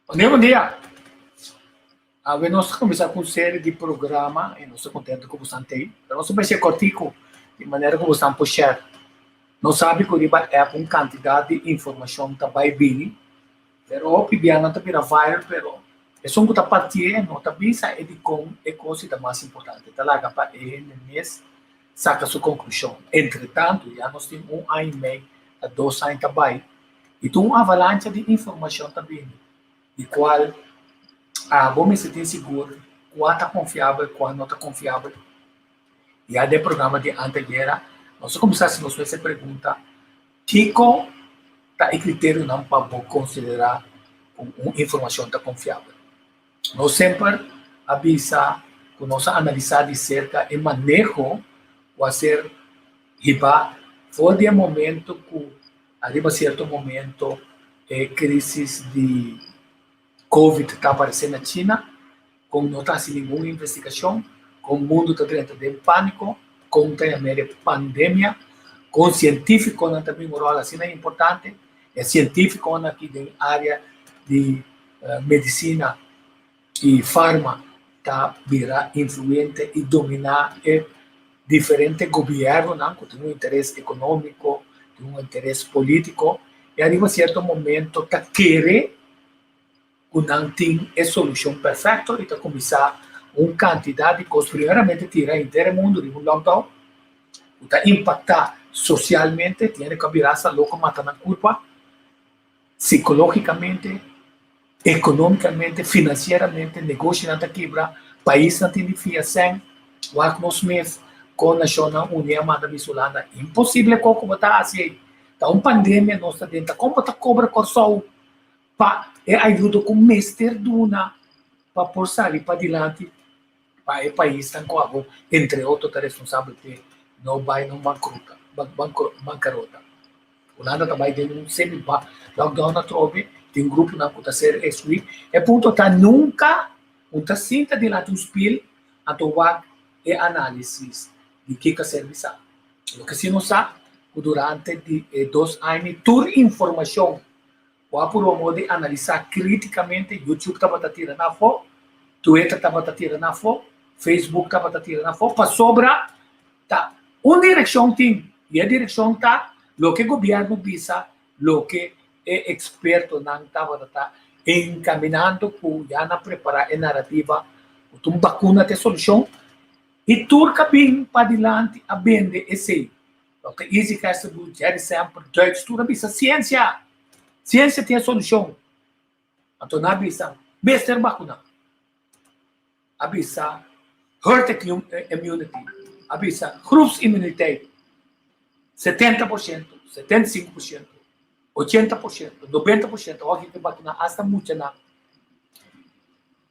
Bon dia. Awe nos ta kuminsá ku un serie di programa i nos ta kontentu ku boso tei. Pero nos ta bai ser kòrtiku di manera ku boso por share. Nos sabi ku riba app un kantidat di informashon ta bai bini, pero hopi bia nan ta bira viral, pero esun ku ta partié no ta bisa e dikon e kos ta mas importante. Ta laga pa e hende mes saka su konklushon. Entretantu ya nos tin un aña i mei ta dos aña ta bai i tur un avalancha di informashon ta bini, di kual abo mester tin sigur kua ta konfiabel, kua no ta konfiabel. Ya den programa di anteayera nos a kuminsá hasi nos mes e pregunta, kiko ta e kriterionan pa bo konsiderá ku un informashon ta konfiabel? Nos semper a bisa ku nos a analisá di serka e maneho ku a ser hibá for di e momento ku ariba sierto momento e krísis di Covid ta aparesé na China, kon no ta hasi ningun investigashon, kon mundu ta drenta den pániko, kon ta yam'é e pandemia, kon sientífikonan ta bin un ròl asina importante, e sientífikonan aki den área di medisina i farma ta bira influente i dominá e diferente gobièrnunan ku tin un interes ekonómiko, tin un interes polítiko i ariba sierto momento ta kere ku nan tin e solushon perfekto i ta kuminsá un kantidat di kos, primeramente tira henter e mundu riba un lockdown ku ta impaktá sosialmente, tin hende ku a bira hasta loko mata nan kurpa. Sikológikamente, ekonómikamente, finansieramente, negoshinan ta kibra, paisnan tin di fia sèn, wak nos mes kon Nashonnan Uní a manda bisa Hulanda, imposible kon ku bo ta hasi ei, ta un pandemia nos ta den, ta kon bo ta kobra Kòrsou pa e ayudo ku mester duna pa por sali padilanti pa e paisnan ku abo entre otro ta responsabel p'e no bai no bankrota, bankarota. Hulanda ta bai den un semi lockdown atrobe, tin gruponan ku ta ser excluí. E punto ta nunka un ta sinta dilanti un spil anto wak e análisis di kiko a ser bisá. Loke si nos sa ku durante di e dos aña tur informashon ku a purba modo di analisá krítikamente, YouTube tabata tira na afó, Twitter tabata tira na afó, Facebook tabata tira na afó, pasobra Ta un direkshon tin i e direkshon ta loke gobièrnu bisa, loke e ekspertonan tabata ta enkaminando ku ya nan prepará e narativa ku ta un bakuna ta e solushon i tur ka bin padilanti a bende esei. Dòkter Izzy Kesterbroek, Jerry Semper, Duits tur a bisa siensia! Siensia tin e solushon. Anto nan a bisa mester bakuna. A bisa herd immunity, a bisa groepsimmuniteit, 70%, 75%, 80%, 90%, awor aki ta bakuna hasta muchanan.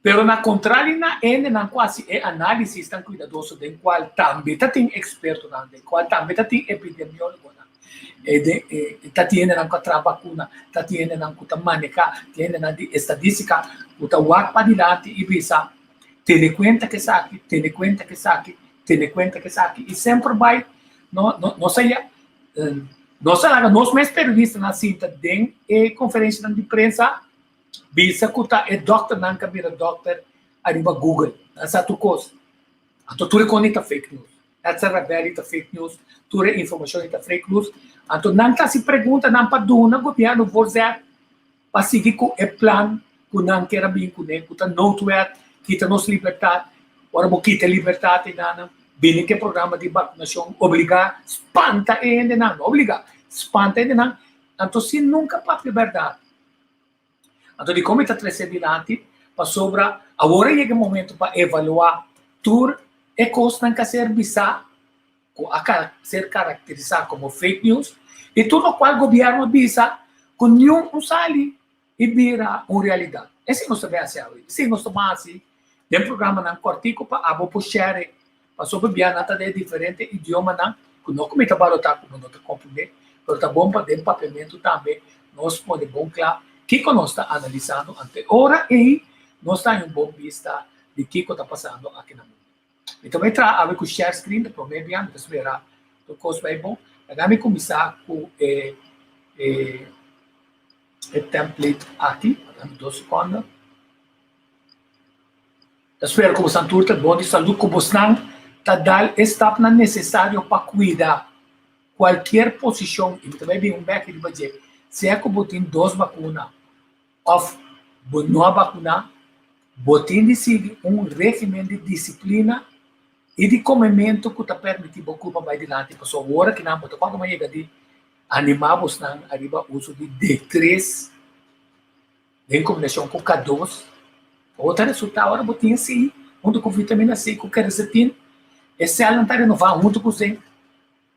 Pero na kontrali na hendenan ku hasi e análisis tan kuidadoso den kual tambe ta tin ekspertonan, den kual tambe ta tin epidemiólogonan, ta tin hendenan ku a traha bakuna, ta tin hendenan ku ta maneha, tin hendenan di estadístika ku ta wak padilanti i bisa, tene kuenta ku esaki, tene kuenta ku esaki, tene kuenta ku esaki, i semper bai no no nos a nos a laga nos mes periodistanan sinta den e konferensianan di prensa. Bisa ku ta e dòkternan ka bira dòkter ariba Google. Nan sa tur kos. Anto tur e kos ta fake news. Edson Rebelli ta fake news, tur e informashon ta fake news. Anto nan ta hasi preguntanan pa duna gobièrnu voorzet pa sigui ku e plan ku nan kier a bin kuné, ku ta noodwet, kita nos libertat. Ora bo kita e libertat einan, bini ku e programa di bakunashon obligá, spanta e hendenan, no obligá, spanta e hendenan. Anto si nunka papia bèrdat. Anto dikon mi ta trese dilanti? Pasobra awor a yega e momento pa evaluá tur e kosnan ku a ser bisá, ku a ser karakterisá komo fake news, i tur lokual gobièrnu a bisa ku niun un sali i bira un realidat. Esei nos ta bai hasi awe. Esei nos ta ban hasi den programanan kòrtiku pa abo por share. Pasobra bia nan ta den diferente idiomanan ku no ku mi ta balotá ku bo no ta komprendé, pero ta bon pa den papiamentu tambe nos pone bon kla kiko nos ta analisando ante e ora ei nos ta haña un bon bista di kiko ta pasando aki na mundu. Mi ta bai traha awe ku share screen ta promé bia mi ta spera tur kos bai bon. Laga mi kuminsá ku e e. E template aki, dame dos seconde. Ta spera ku bosan tur ta bon di salud, ku bosnan ta dal e stapnan nesesario pa kuida kualkier posishon, i mi ta bai bin un bek riba dje, sea ku bo tin dos bakuna òf bo no a bakuná, bo tin di sigui un régimen di disiplina i di komementu ku ta permití bo kurpa bai dilanti, pasobra ora kinan bo ta kòrda yega di Animá bosnan ariba uso di D tres den kombinashon ku K dos. Bo ta resultá ora bo tin esei huntu ku vitamina C ku quercetin, e sèlnan ta renová huntu ku zinc.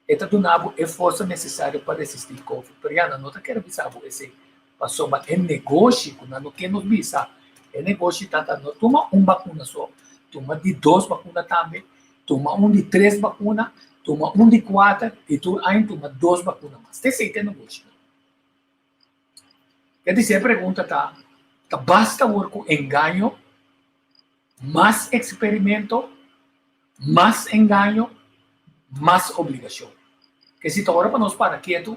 E ta duna bo e forsa nesesario pa resistí covid. Pero ya nan no ta kere bisa bo esei pasobra e negoshi ku nan no ke nos bisa, e negoshi ta ta no tuma un bakuna so, tuma di dos bakuna tambe. Tuma un di tres bakuna, tuma un di kuater i tur aña tuma dos bakuna mas. Te esei ta e negoshinan. E tercer pregunta ta, ta basta awor ku engaño, mas eksperimento, mas engaño, mas obligashon? Ke si ta ora pa nos para ketu,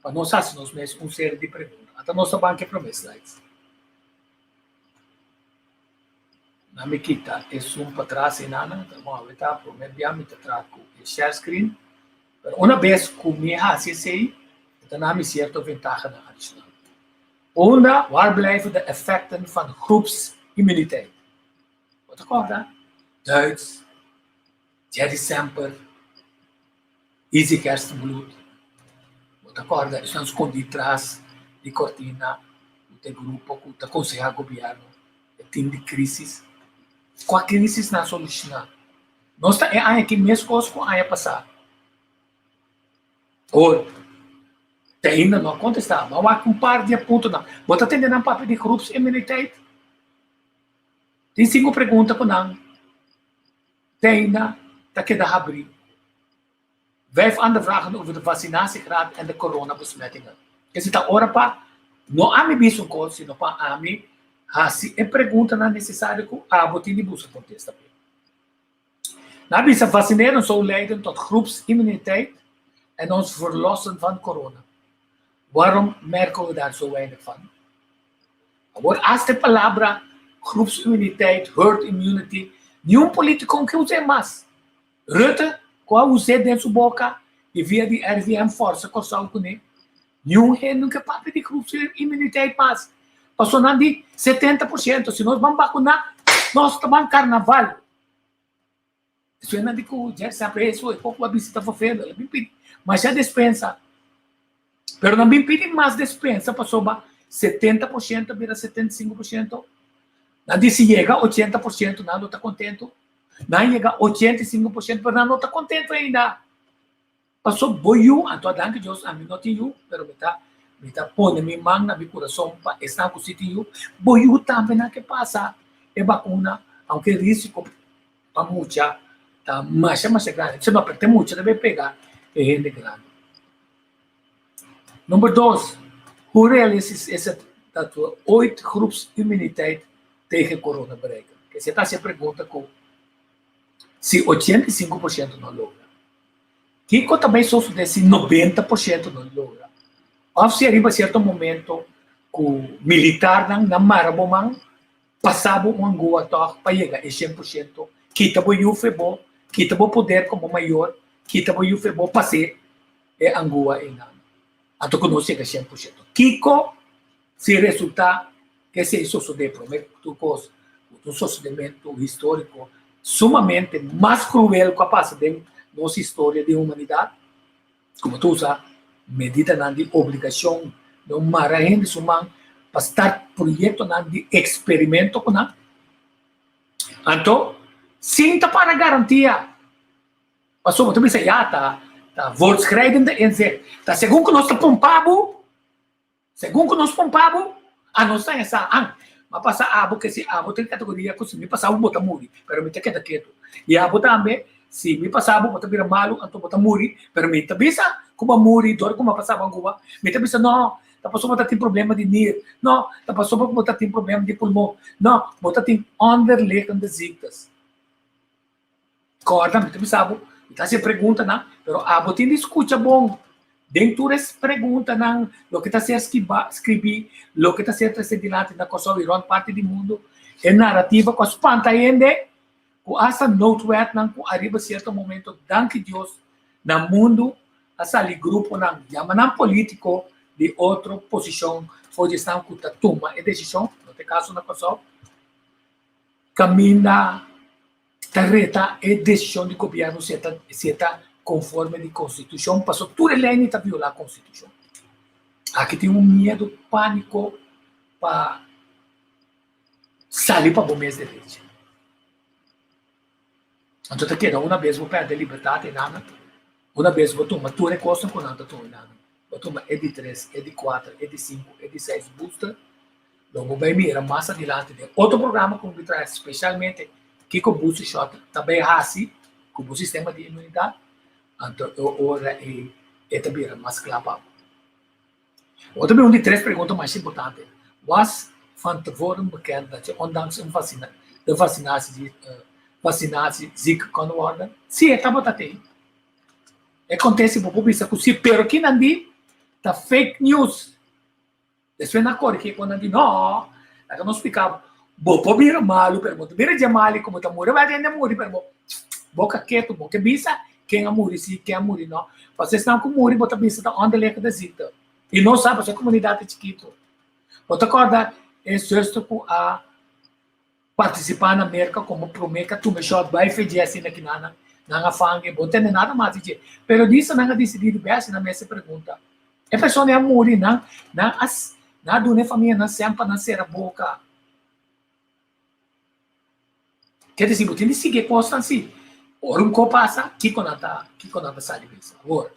pa nos hasi nos mes un serie di pregunta. Ata nos ta ban ku e promé slides. Na mi kita esun patras enanan, ta bon awe ta prome bia mi ta traha ku e share screen, pero una bes ku mi hasi esei e ta na mi sierto ventahanan adishonal. Unda, waar blijven de effecten van groepsimmuniteit? Bo ta kòrda? Duits, Jerry Semper, Izzy Gerstenbluth, bo ta kòrda esnan skondí tras di kortina ku ta e grupo ku ta konsehá gobièrnu e tim di krísis. Kua krísis nan a solushoná? Nos ta e aña aki meskos ku aña pasá. Or, te ainda no a kontestá. Bo a wak un par di e puntonan. Bo ta tende nan papia di groepsimmuniteit? Tin sinku pregunta ku nan te ainda ta keda habrí. Vijf andere vragen over de vaccinatiegraad en de coronabesmettingen. Esei ta ora pa no ami bisa un kos, sino pa ami hasi e preguntanan nesesario ku abo tin di buska kontesta p'e. Nan a bisa vaccineren zou leiden tot groepsimmuniteit en ons verlossen van corona. Waarom merken we daar zo weinig van? Awor hasta e palabra groepsimmuniteit, herd immunity, niun politico ke us'é mas. Rutte ku a us'é den su boka i via di RIVM forsa Kòrsou kuné. Niun hende no ke papia di groepsimmuniteit mas. Pasobra nan di 70% si nos ban bakuná nos ta ban karnaval. Suena di ku dje sa preso e poko a bisita fofendo, el a bin pidi masha despensa. Pero nan bin pidi mas despensa pasobra 70% a bira 75%. Nan di si yega 80% nan lo ta kontento. Nan yega 85% pero nan no ta kontento ainda. Paso bo yu, anto a danki Dios ami no tin yu, pero mi ta mi ta pone mi man na mi kurason pa esnan ku si tin yu, bo yu tambe nan ke pasa e bakuna, aunke e risiko pa mucha ta masha masha grandi, p'esei no aperta e mucha ta bay pega e hende grandi. Number dos, hoe realistisch is het dat we ooit groepsimmuniteit tegen corona bereiken? Esei ta hasi e pregunta ku si 85% no logra. Kiko ta bay sosode si 90% no logra? Of si ariba cierto momento cu militarnan nan mara bo man, pasa bo un angua tog pa yega e 100%, kita bo yu fe bo, kita bo poder como mayor, kita bo yu fe bo pase e angua eynan. Anto cu nos yega 100%. Kiko si resulta cu esey sosode prome cu tur cos, cu ta un sosodemento historico sumamente mas cruel cu a pasa den nos historia di humanidad, cu bo ta usa medidanan di obligacion di un mara hende su man pa start proyectonan di experimento cu nan. Anto, sin ta para garantia, pasobra bo ta bisa ya ta ta voortschrijdende inzicht, ta segun cu nos ta pompa bo, Segun ku nos pon pa bo, anos ta hesa an. Ma pasa abo ke si abo ta den kategoria ku si mi pasa bo, bo ta muri, pero mi ta keda ketu. I abo tambe, si mi pasa bo, bo ta bira malu, anto bo ta muri, pero mi ta bisa ku bo a muri dor ku mi a pasa bo anguba. Mi ta bisa, No, ta pasobra bo ta tin problema di nir. No, ta pasobra ku bo ta tin problema di pulmon. No, bo ta tin onderliggende ziektes. Kòrda, mi ta bisa bo, mi ta hasi e preguntanan, pero abo tin di skucha bon. Den tur es preguntanan, loke ta ser skribí, loke ta ser trese dilanti na Kòrsou i rònt parti di mundu, e narativa ku a spanta hende, ku asta noodwetnan ku ariba sierto momento, danki Dios, na mundu a sali gruponan, yama nan polítiko, di otro posishon for di esnan ku ta tuma e desishon, no ta e kaso na Kòrsou, kaminda ta reta e desishon di gobièrnu si e ta si e ta konforme di konstitushon, pasobra tur e leinan ta violá konstitushon. Aki tin un miedu, pániko pa sali pa bo mes derecho. Anto ta keda una bes bo pèrdè libertat einan, una bes bo tuma tur e kosnan ku nan ta tuma einan, bo tuma e di tres, e di kuater, e di sinku, e di seis booster, lo bo bai mira mas adilanti den otro programa ku mi trae spesialmente kiko booster shot ta bai hasi ku bo sistema di inmunidat, anto e ora ei e ta bira mas kla pa bo. Otro un di tres pregunta mas importante, Was van tevoren bekend dat je ondanks een vaccina de vaccinatie vaccinatie ziek kon worden? Si, e tabata te. E kontesti bo por bisa ku si, pero kinan di ta fake news. Despues nan korigí kon nan di no, laga nos splika bo, bo por bira malu pero bo ta bira dje mali komo ta muri wak hende a muri pero bo boka ketu bo ke bisa ken a muri si ken a muri no pasobra esnan ku muri bo ta bisa ta onderliggende ziekte i nos sa pasobra e komunidat ta chikitu bo ta kòrda e zuster ku a partisipá na Merka komo promé ku a tuma e shòt bai fedjé asina ki nan nan a fanga e bo no tende nada mas di dje pero disa nan a disidí di bèsti nan mester pregunta e persona a muri nan nan a nan a duna e famianan sèn pa nan sera boka ke disi bo tin di sigui e kosnan si ora un kos pasa kiko nan ta kiko nan ta sa di bisa awor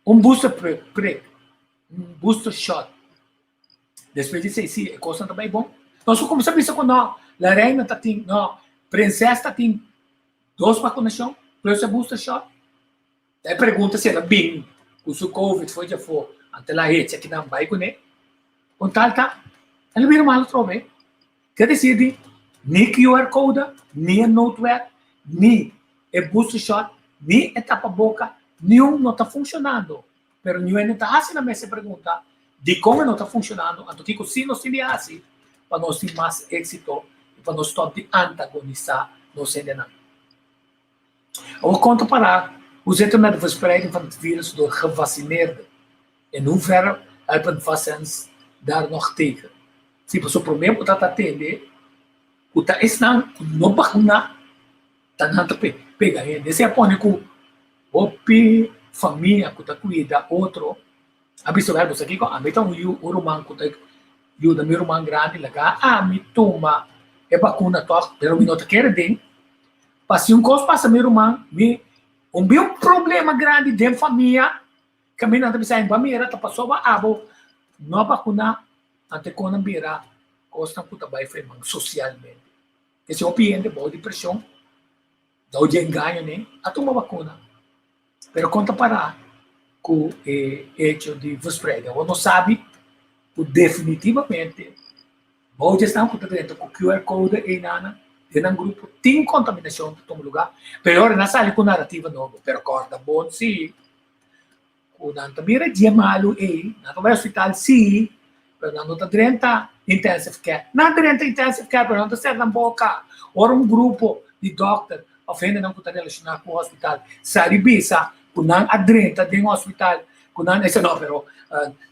un booster prik un booster shot. Despues di esei si e kosnan ta bai bon. Nos ku kuminsá bisa ku no, la reina ta tin, no, prinses ta tin dos vakunashon plus e booster shot. Ta e pregunta si el a bin ku su covid for djafó anto el a hecha kinan bai kuné. Kon tal ta, el a bira malu atrobe. Ke desir di ni QR code, ni e noodwet, ni e booster shot, ni e tapaboka, niun no ta funshonando. Pero niun hende ta hasi nan mes e pregunta, dikon e no ta funshonando? Anto kiko si nos tin di hasi pa nos tin mas éksito i pa nos stòp di antagonisá nos hendenan? Awor kon ta pará? Hoe zit het met de verspreiding van het virus door gevaccineerden? In hoeverre helpen vaccins daar nog tegen? Si, pasobra promé bo ta ta tende ku ta esnan ku no bakuná ta nan ta pega hende. Esei a pone ku Hopi famia ku ta kuida otro a bisa wèl, bo sa kiko? Ami ta un yu, un ruman ku ta yuda mi ruman grandi laga ami tuma e bakuna tòg, pero mi no ta kere den. Pa si un kos pasa mi ruman, mi un bin un problema grandi den famia, kaminda nan ta bisa, bo a mira ta pasobra abo no a bakuná, anto e kon a bira kosnan ku ta bai freman sosialmente. Esei hopi hende bou di preshon. Dou dje engaño ne a tuma bakuna, pero kon ta pará ku e hecho di verspreiding? Awor nos sabi ku definitivamente bou dje esnan ku ta drenta ku QR code einana den nan grupo tin kontaminashon ta tuma lugá, pero ora nan sali ku narativa nobo, pero kòrda bon si ku nan ta mira dje malu ei, nan ta bai hospital sí, pero nan no ta drenta intensive care. Nan drenta intensive care, pero nan ta sera nan boka. Ora un grupo di dòkter òf hendenan ku ta relashoná ku hospital sali bisa ku nan a drenta den hospital, ku nan a bisa no, pero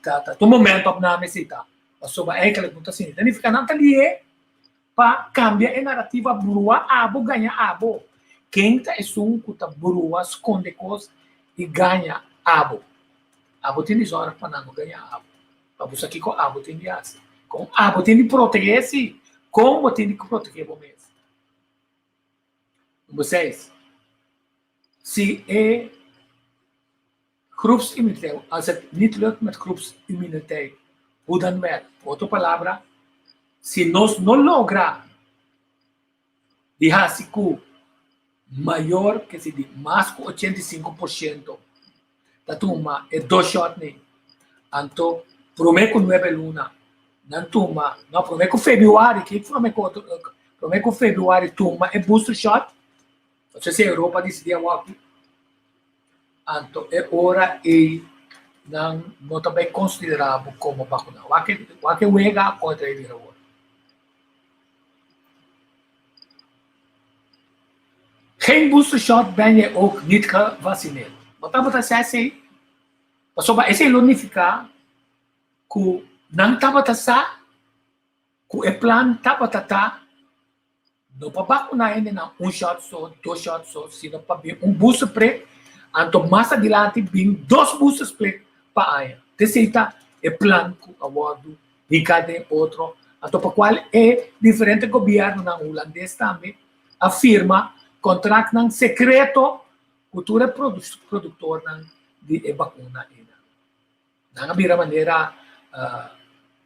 ta ta un momento òf nan a mesita, pasobra eigenlijk no ta asina. Ta nifiká nan ta lié pa kambia e narativa brua abo gaña abo. Ken ta esun ku ta brua skonde kos i gaña abo? Abo tin di zòrg pa nan no gaña abo. Pa bo sa kiko abo tin di hasi. Kon abo tin di protegé si? Kon bo tin di protegé bo mes? Number seis, si e groepsimmuniteit, als het niet lukt met groepsimmuniteit, hoe dan wel? Ku otro palabra, si nos no logra di hasi ku mayor, ke si di mas ku 85% ta tuma e dos shot ni, anto prome ku nuebe luna nan tuma, no, prome ku februari, ki prome ku otro, prome ku februari tuma e booster shot, no sé si Europa disidi awor aki. Anto e ora ei nan no ta bai konsiderá bo komo bakuná. Wak e wak e wega kontra e bira awor. Geen booster shot ben je ook niet gevaccineerd. Bo tabata sa esei? Pasobra esei lo nifiká ku nan tabata sa ku e plan tabata ta No pa bakuná hendenan un shot so, dos shot so, sino pa bin un booster prik, anto mas adilanti bin dos boosters prik pa aña. T'esei ta e plan ku a wòrdu hinká den otro, anto pa kual e diferente gobièrnunan hulandes tambe a firma kontraktnan sekreto ku tur e produktornan di e bakuna einan. Nan a bira manera,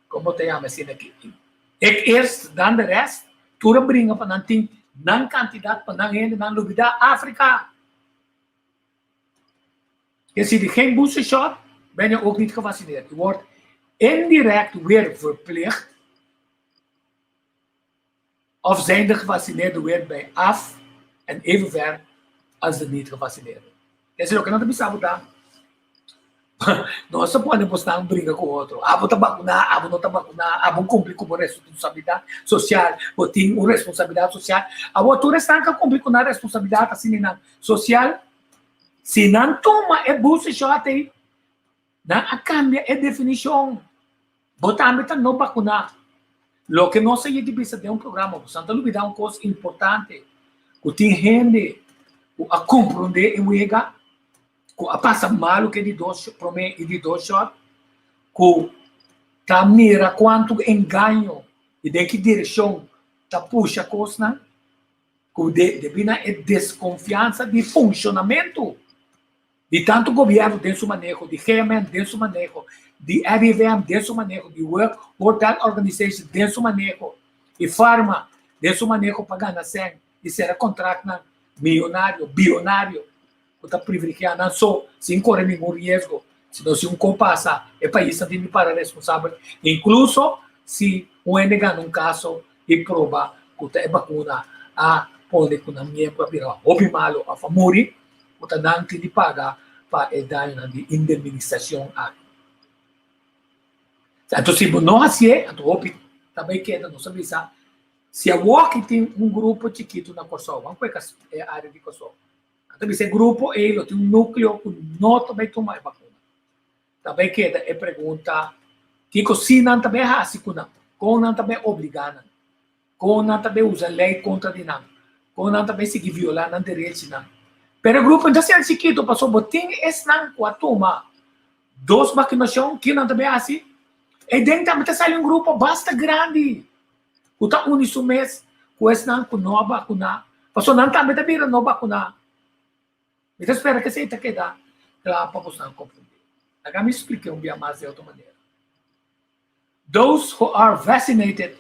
kon bo ta yama asina aki, ik eerst dan de rest, tur a bringa pa nan tin nan kantidat pa nan hende, nan lubida Afrika. Ke si di geen booster shot, ben je ook niet gevaccineerd. Je wordt indirect weer verplicht of zijn de gevaccineerden weer bij af en even ver als de niet gevaccineerden. Esei loke nan ta bisa bo ta, nos ta pone bosnan bringa ku otro, abo ta bakuná, abo no ta bakuná, abo kumpli ku bo responsabilidat sosial, bo tin un responsabilidat sosial. Awor tur esnan ka kumpli ku nan responsabilidat asina nan sosial, si nan tuma e booster shot ei, Nan a kambia e definishon. Bo tambe ta no bakuná. Loke nos a yegi bisa den un programa, bo san ta lubidá un kos importante, ku tin hende ku a komprondé e wega, ku a pasa malu ku e di dos promé i di dos shòt, ku ta mira kuantu engaño i den ki direkshon ta pusha kosnan, ku debí na e deskonfiansa di funshonamentu Di tantu gobièrnu den su maneho, di GMN den su maneho, di RIVM den su maneho, di World Health Organization den su maneho, di Pharma den su maneho pa gana sèn i sera kontraktnan miyonario, biyonario ku ta privilegiá nan so sin kore ningun riesgo, sino si un kos pasa e paisnan tin di para responsabel, inkluso si un hende gana un kaso i proba ku ta e bakuna a pone ku nan miembro a bira hopi malu òf a muri. ku ta nan tin di paga pa e dañonan di indemnisashon aki. Anto si bo no hasié, anto hopi ta bai keda, nos a bisa, si awoki tin un grupo chikitu na Kòrsou, ban kue e área di Kòrsou, anto bisa e grupo ei lo tin un núkleo ku no ta bai tuma e bakuna. Ta bai keda e pregunta, kiko si nan ta bai hasi ku nan? Kon nan ta bai obligá nan? Kon nan ta bay usa ley kontra di nan? Kon nan ta bay sigui violá nan derechinan? Pero e grupo no ta asina chikitu pasobra bo tin esnan ku a tuma dos bakunashon, ki nan ta bay hasi? Eiden tambe ta sali un grupo basta grandi ku ta uni su mes ku esnan ku no a bakuná, pasobra nan tambe ta bira no bakuná. Mi ta spera ku esei ta keda kla pa bosnan komprendé. Laga mi splik'é un bia mas di otro manera. Those who are vaccinated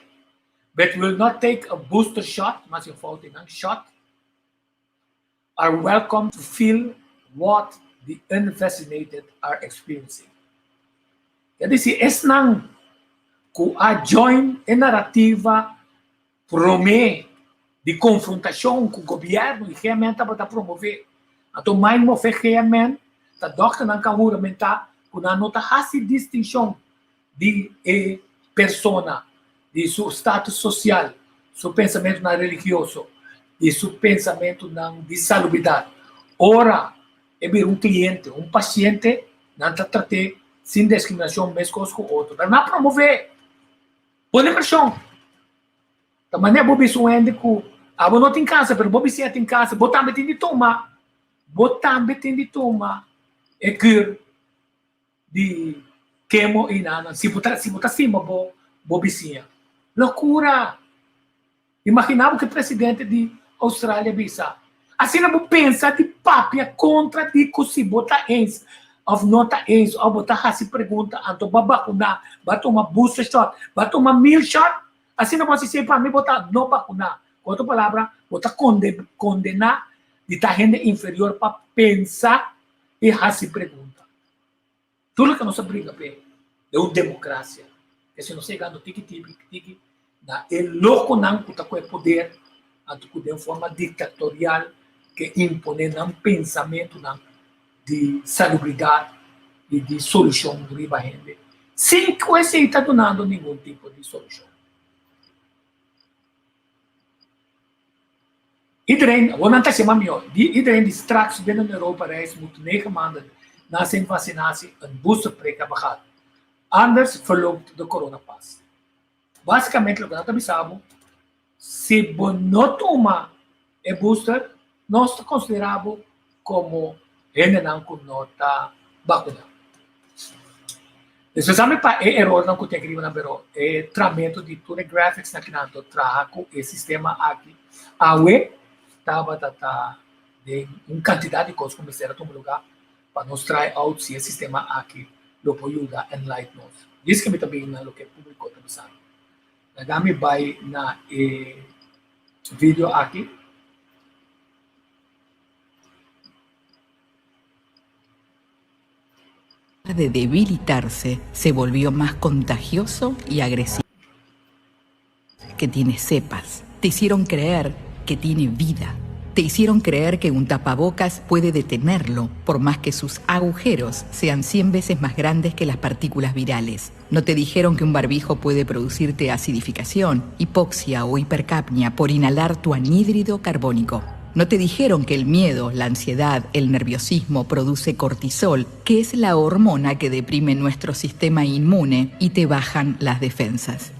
but will not take a booster shot, mas un fout einan, shot, are welcome to feel what the unvaccinated are experiencing. Ke disi esnan ku a join e narativa promé di konfrontashon ku gobièrnu i GMN tabata promové. Anto mai mofe GMN ta dòkternan ka huramentá ku nan no ta hasi distinshon di e persona, di su status sosial, su pensamentunan religioso i su pensamentunan di salubridat. Ora e bira un kliente, un pasiente, nan ta trat'é sin diskriminashon meskos ku otro. Pero nan a promové. Pone preshon. Ta manera bo bisa un hende ku abo no tin kansa, pero bo bisiña tin kansa, bo tambe tin di tuma, bo tambe tin di tuma e kür di kemo i nan, si bo ta, si bo ta stima bo, bo bisiña. Lokura! Imagina bo ke presidente di Australia bisa, Asina bo pensa di papia kontra di ku si bo ta eens òf no ta eens òf bo ta hasi pregunta anto bo a bakuná, bo a tuma booster shot, bo a tuma mil shot, asina bo a hasi pa mi bo ta no bakuná. Ku otro palabra, bo ta kondená di ta hende inferior pa pensa i hasi pregunta. Tur loke nos a bringa p'e den un demokrasia, esei nos ta yegando tiki tiki tiki na e lokonan ku ta ku e poder, anto ku den forma diktatorial ke imponé nan pensamentunan. di salubridat i di solushon riba hende, sin ku esei ta dunando ningun tipo di solushon. Iedereen, awor nan ta hasi mihó, iedereen die straks binnen Europa reist moet 9 maanden na zijn vaccinatie een boosterprik hebben gehad. Anders verloopt de coronapas. Básikamente loke nan ta bisa bo, si bo no tuma e booster, nos ta konsiderá bo komo hendenan ku no ta bakuná. Espesialmente pa e erornan ku tin aki riba nan, pero e tramentu di tur e graphics nan ki nan to traha ku e sistema aki awe tabata ta den un kantidat di kos ku mester a tuma lugá pa nos try out si e sistema aki lo por yuda enlight nos. Dies ke mi ta bin na loke e publiko ta bisando. Laga mi bai na e video aki. De debilitarse, se volvió más contagioso y agresivo. Que tiene cepas. Te hicieron creer que tiene vida. Te hicieron creer que un tapabocas puede detenerlo, por más que sus agujeros sean 100 veces más grandes que las partículas virales. No te dijeron que un barbijo puede producirte acidificación, hipoxia o hipercapnia por inhalar tu anhídrido carbónico. No te dijeron que el miedo, la ansiedad, el nerviosismo produce cortisol, que es la hormona que deprime nuestro sistema inmune y te bajan las defensas.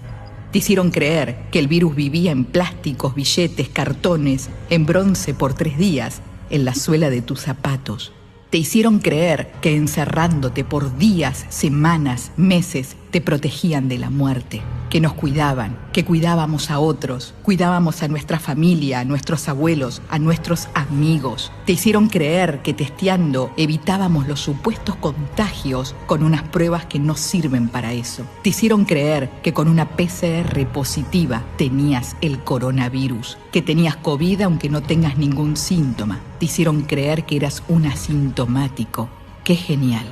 Te hicieron creer que el virus vivía en plásticos, billetes, cartones, en bronce por 3 días, en la suela de tus zapatos. Te hicieron creer que encerrándote por días, semanas, meses, te protegían de la muerte, que nos cuidaban, que cuidábamos a otros, cuidábamos a nuestra familia, a nuestros abuelos, a nuestros amigos. Te hicieron creer que testeando evitábamos los supuestos contagios con unas pruebas que no sirven para eso. Te hicieron creer que con una PCR positiva tenías el coronavirus, que tenías COVID aunque no tengas ningún síntoma. Te hicieron creer que eras un asintomático. ¡Qué genial!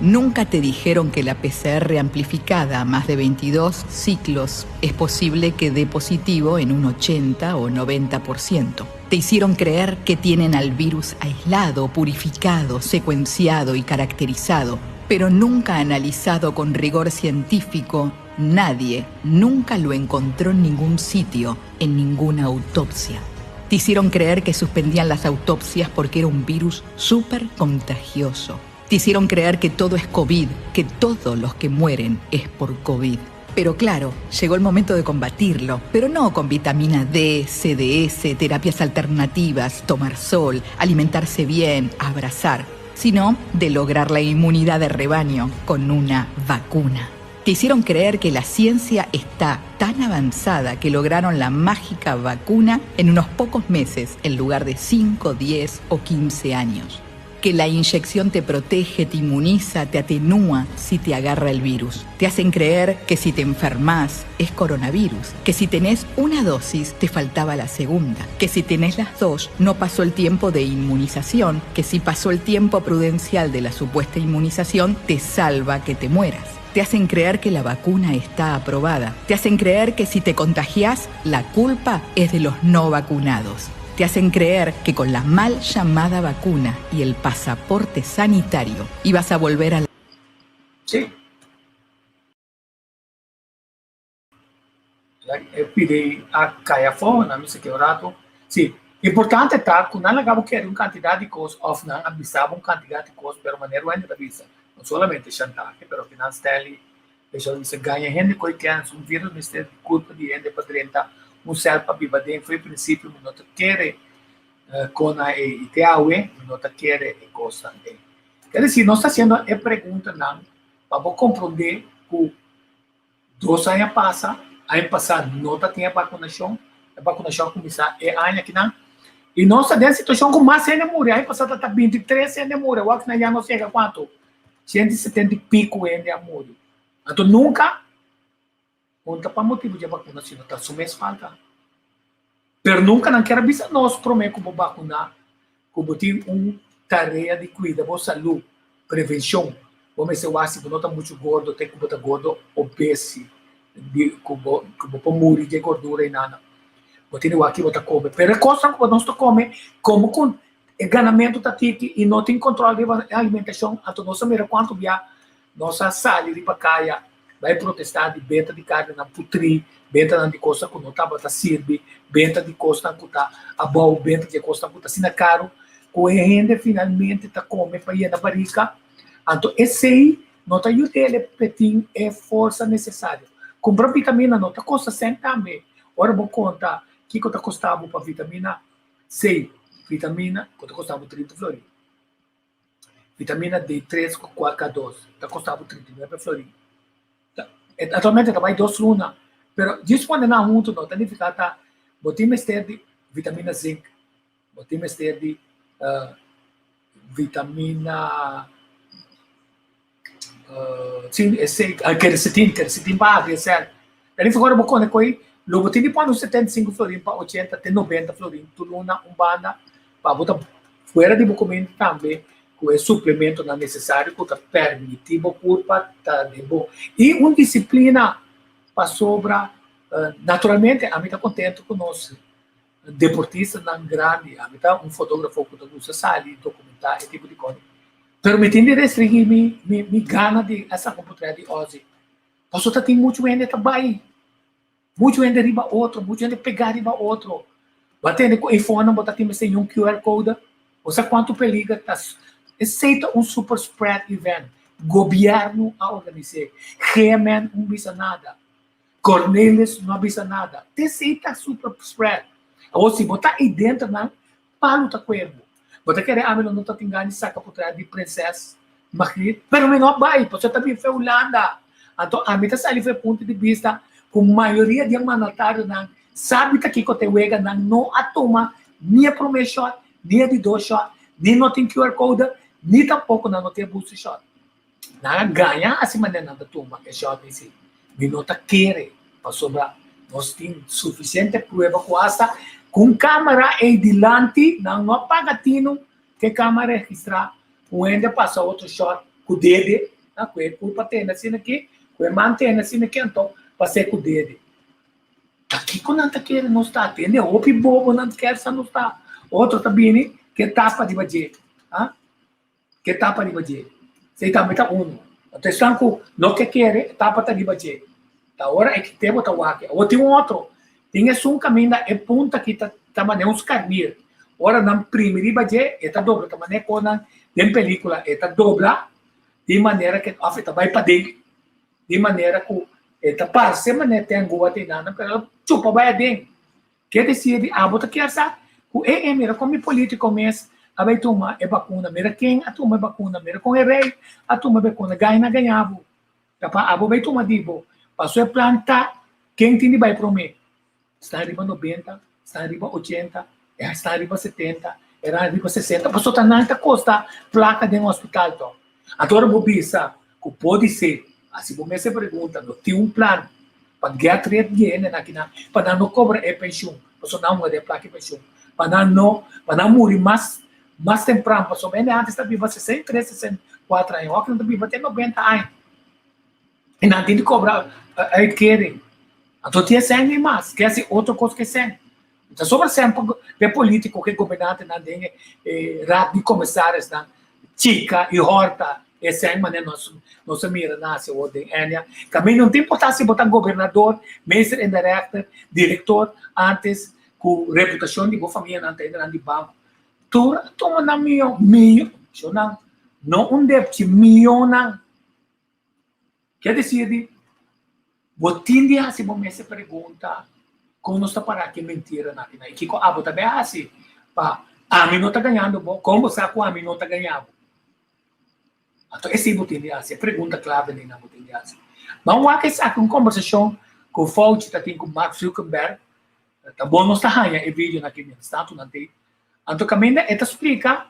Nunca te dijeron que la PCR amplificada a más de 22 ciclos es posible que dé positivo en un 80 o 90%. Te hicieron creer que tienen al virus aislado, purificado, secuenciado y caracterizado, pero nunca analizado con rigor científico. Nadie nunca lo encontró en ningún sitio, en ninguna autopsia. Te hicieron creer que suspendían las autopsias porque era un virus súper contagioso. Te hicieron creer que todo es COVID, que todos los que mueren es por COVID. Pero claro, llegó el momento de combatirlo, pero no con vitamina D, CDS, terapias alternativas, tomar sol, alimentarse bien, abrazar, sino de lograr la inmunidad de rebaño con una vacuna. Te hicieron creer que la ciencia está tan avanzada que lograron la mágica vacuna en unos pocos meses en lugar de 5, 10 o 15 años. Que la inyección te protege, te inmuniza, te atenúa si te agarra el virus. Te hacen creer que si te enfermas es coronavirus, que si tenés una dosis te faltaba la segunda, que si tenés las dos no pasó el tiempo de inmunización, que si pasó el tiempo prudencial de la supuesta inmunización te salva que te mueras. Te hacen creer que la vacuna está aprobada. Te hacen creer que si te contagias, la culpa es de los no vacunados. Te hacen creer que con la mal llamada vacuna y el pasaporte sanitario ibas a volver a la... Sí. E pidi a kai afó, nan mester ke un rato. Sí, importante ta ku nan laga bo kere un kantidat di kos òf nan a bisa bo un kantidat di kos, pero manera wende ta bisa, no solamente shantahe, pero kinan Stanley Esei bisa gaña hende koe kens, un virus mester di kurpa di hende pa drenta un sèl pa biba den. Fo'i prinsipio mi no ta kere kona ei i te awe mi no ta kere e kosnan ei. Ker desi nos ta hasiendo e preguntanan pa bo komprondé ku dos aña pasa, aña pasá no ta tin e bakunashon, e bakunashon a kuminsá e aña akinan i nos ta den situashon ku mas hende muri, aña pasá ta ta 23 hende muri, awor akinan ya nos yega kuantu? 170 i piku hende a muri. Anto nunka no ta pa motibu di e bakuna sino ta su mes falta. Pero nunka nan kier a bisa nos prome ku bo bakuna ku bo tin un tarea di kuida bo salu, prevenshon. Bo mester wak si bo no ta muchu gordo te ku bo ta gordo obesi di ku bo ku bo por muri di e gordura i nada. Bo tin di wak ki bo ta kome. Pero e kosnan ku bo nos ta kome komo ku. E ganamentu ta tiki i no tin kòntròl riba e alimentashon, anto nos a mira kuantu bia nos a sali riba kaya bai protestá di benta di karninan putrí, bentanan di kosnan ku no tabata sirbi, benta di kosnan ku ta abou, benta di e kosnan ku ta asina karu ku e hende finalmente ta kome pa yena barika. Anto esei no ta yud'é p'e tin e forsa nesesario. Kumpra vitamina no ta kosta sèn tambe. Ora bo konta kiko ta kosta bo pa vitamina C, vitamina ku ta kosta bo 30 florin. Vitamina D3 ku K2 ta kosta bo 39 florin. Aktualmente ta bai dos luna, pero djis pone nan huntu no ta nifiká ta bo tin mester di vitamina zink, bo tin mester di vitamina quercetin, quercetin pa habri e sèl. Ta nifiká ora bo kone ku lo bo tin di pone un 75 florin pa 80 te 90 florin tur luna un banda pa bo ta fuera di bo kuminda tambe ku e suplementonan nesesario ku ta permití bo kurpa ta den bo i un disiplina pasobra naturalmente ami ta kontentu ku nos deportistanan grandi, ami ta un fotografo ku ta gusta sali dokumentá e tipo di kos, pero mi tin di restringí mi mi gana di a saka un potret di Ozzy pasobra ta tin muchu hende ta bai, muchu hende riba otro, muchu hende pegá riba otro, bo a tende ku e fonan bo ta tin mester un QR code, bo sa kuantu peliger ta, esei ta un super spread event, gobièrnu a organis'é, GMN un bisa nada. Cornelis no a bisa nada. T'esei ta super spread. Awor si bo ta ei denter nan, palu ta kuerbo. Bo ta kere ami lo no ta tin gana di saka potret di prinses Margriet, pero mi no a bai pasobra ta bin fe Hulanda. Anto ami ta sali for e punto di bista ku mayoria di e mandatarionan sabi ta kiko ta e wega, nan no a tuma ni e prome shot, ni e di dos shot, ni no tin QR code, ni tampoko nan no tin e booster shot. Nan a gaña hasi manera nan ta tuma e shot di si mi no ta kere pasobra nos tin sufisiente prueba ku asta ku un kamera ei dilanti nan no a paga tinu ku e kamera registrá un hende a pasa otro shot ku dede na ku e kurpa tene asina aki ku e man tene asina aki anto pas'é ku dede. Ta kiko nan ta kere nos ta tende hopi bobo nan ta kere sa nos ta otro ta bini ke tapa riba dje ha. Ke tapa riba dje. Esei tambe ta unu. Anto esnan ku no ke kere, e tapa ta riba dje. Ta ora e kite bo ta wak. Awor tin un otro. Tin esun kaminda e punta aki ta ta manera un skarnir. Ora nan primi riba dje, e ta dobla. Ta manera kon nan den pelikula e ta dobla di manera ke òf e ta bai paden di manera ku e ta parse manera ten gua te nan, pero el a chupa bai aden. Ke desir di abo ta kier sa ku e e mira kon mi politiko mes a bai tuma e bakuna, mira ken a tuma e bakuna, mira kon e rei a tuma e bakuna, gaña na gaña bo. Ta pa abo bai tuma di bo. Paso e plan ta ken tin di bai prome. Stan riba 90, stan riba 80, stan riba 70, eran riba 60, paso ta nan ta kosta plaka den hospital to. Anto ora bo bisa ku podisé, hasi bo mes e pregunta, no tin un plan pa get rid di e hendenan akinan, pa nan no kobra e penshun, pasobra nan hunga den plaka e penshun, pa nan no, pa nan muri mas mas tempran, pasobra hende antes ta biba 63, 64 aña, awor nan ta biba te 90 aña, i nan tin di kobra uitkering. Anto tin e sèn ni mas, ke hasi otro kos ku e sèn. Ta sobra sèn pa e polítiko ku e gobernantenan den e raad di komisarisnan chika i hòrta e sèn manera nos nos a mira na hasi awor den Ennia. Kaminda no ta importá si bo ta gobernador, meester in de rechter, direktor, antes ku reputashon di bo famianan ta hendenan di banko. Tur a tuma nan miyon, miyon, nan, no un depchi, miyonnan. Ke desir di, bo tin di hasi bo mes e pregunta, kon nos ta para ki mentiranan aki nan? I kiko abo ta bay hasi pa ami no ta gañando bo? Kon bo sa ku ami no ta gaña bo? Anto esei bo tin di hasi, e pregunta klave nan bo tin di hasi. Ban wak esaki un kombersashon ku Fauci ta tin ku Mark Zuckerberg. Ta bon nos ta haña e videonan aki mientrastantu nan tei. Anto kaminda e ta splika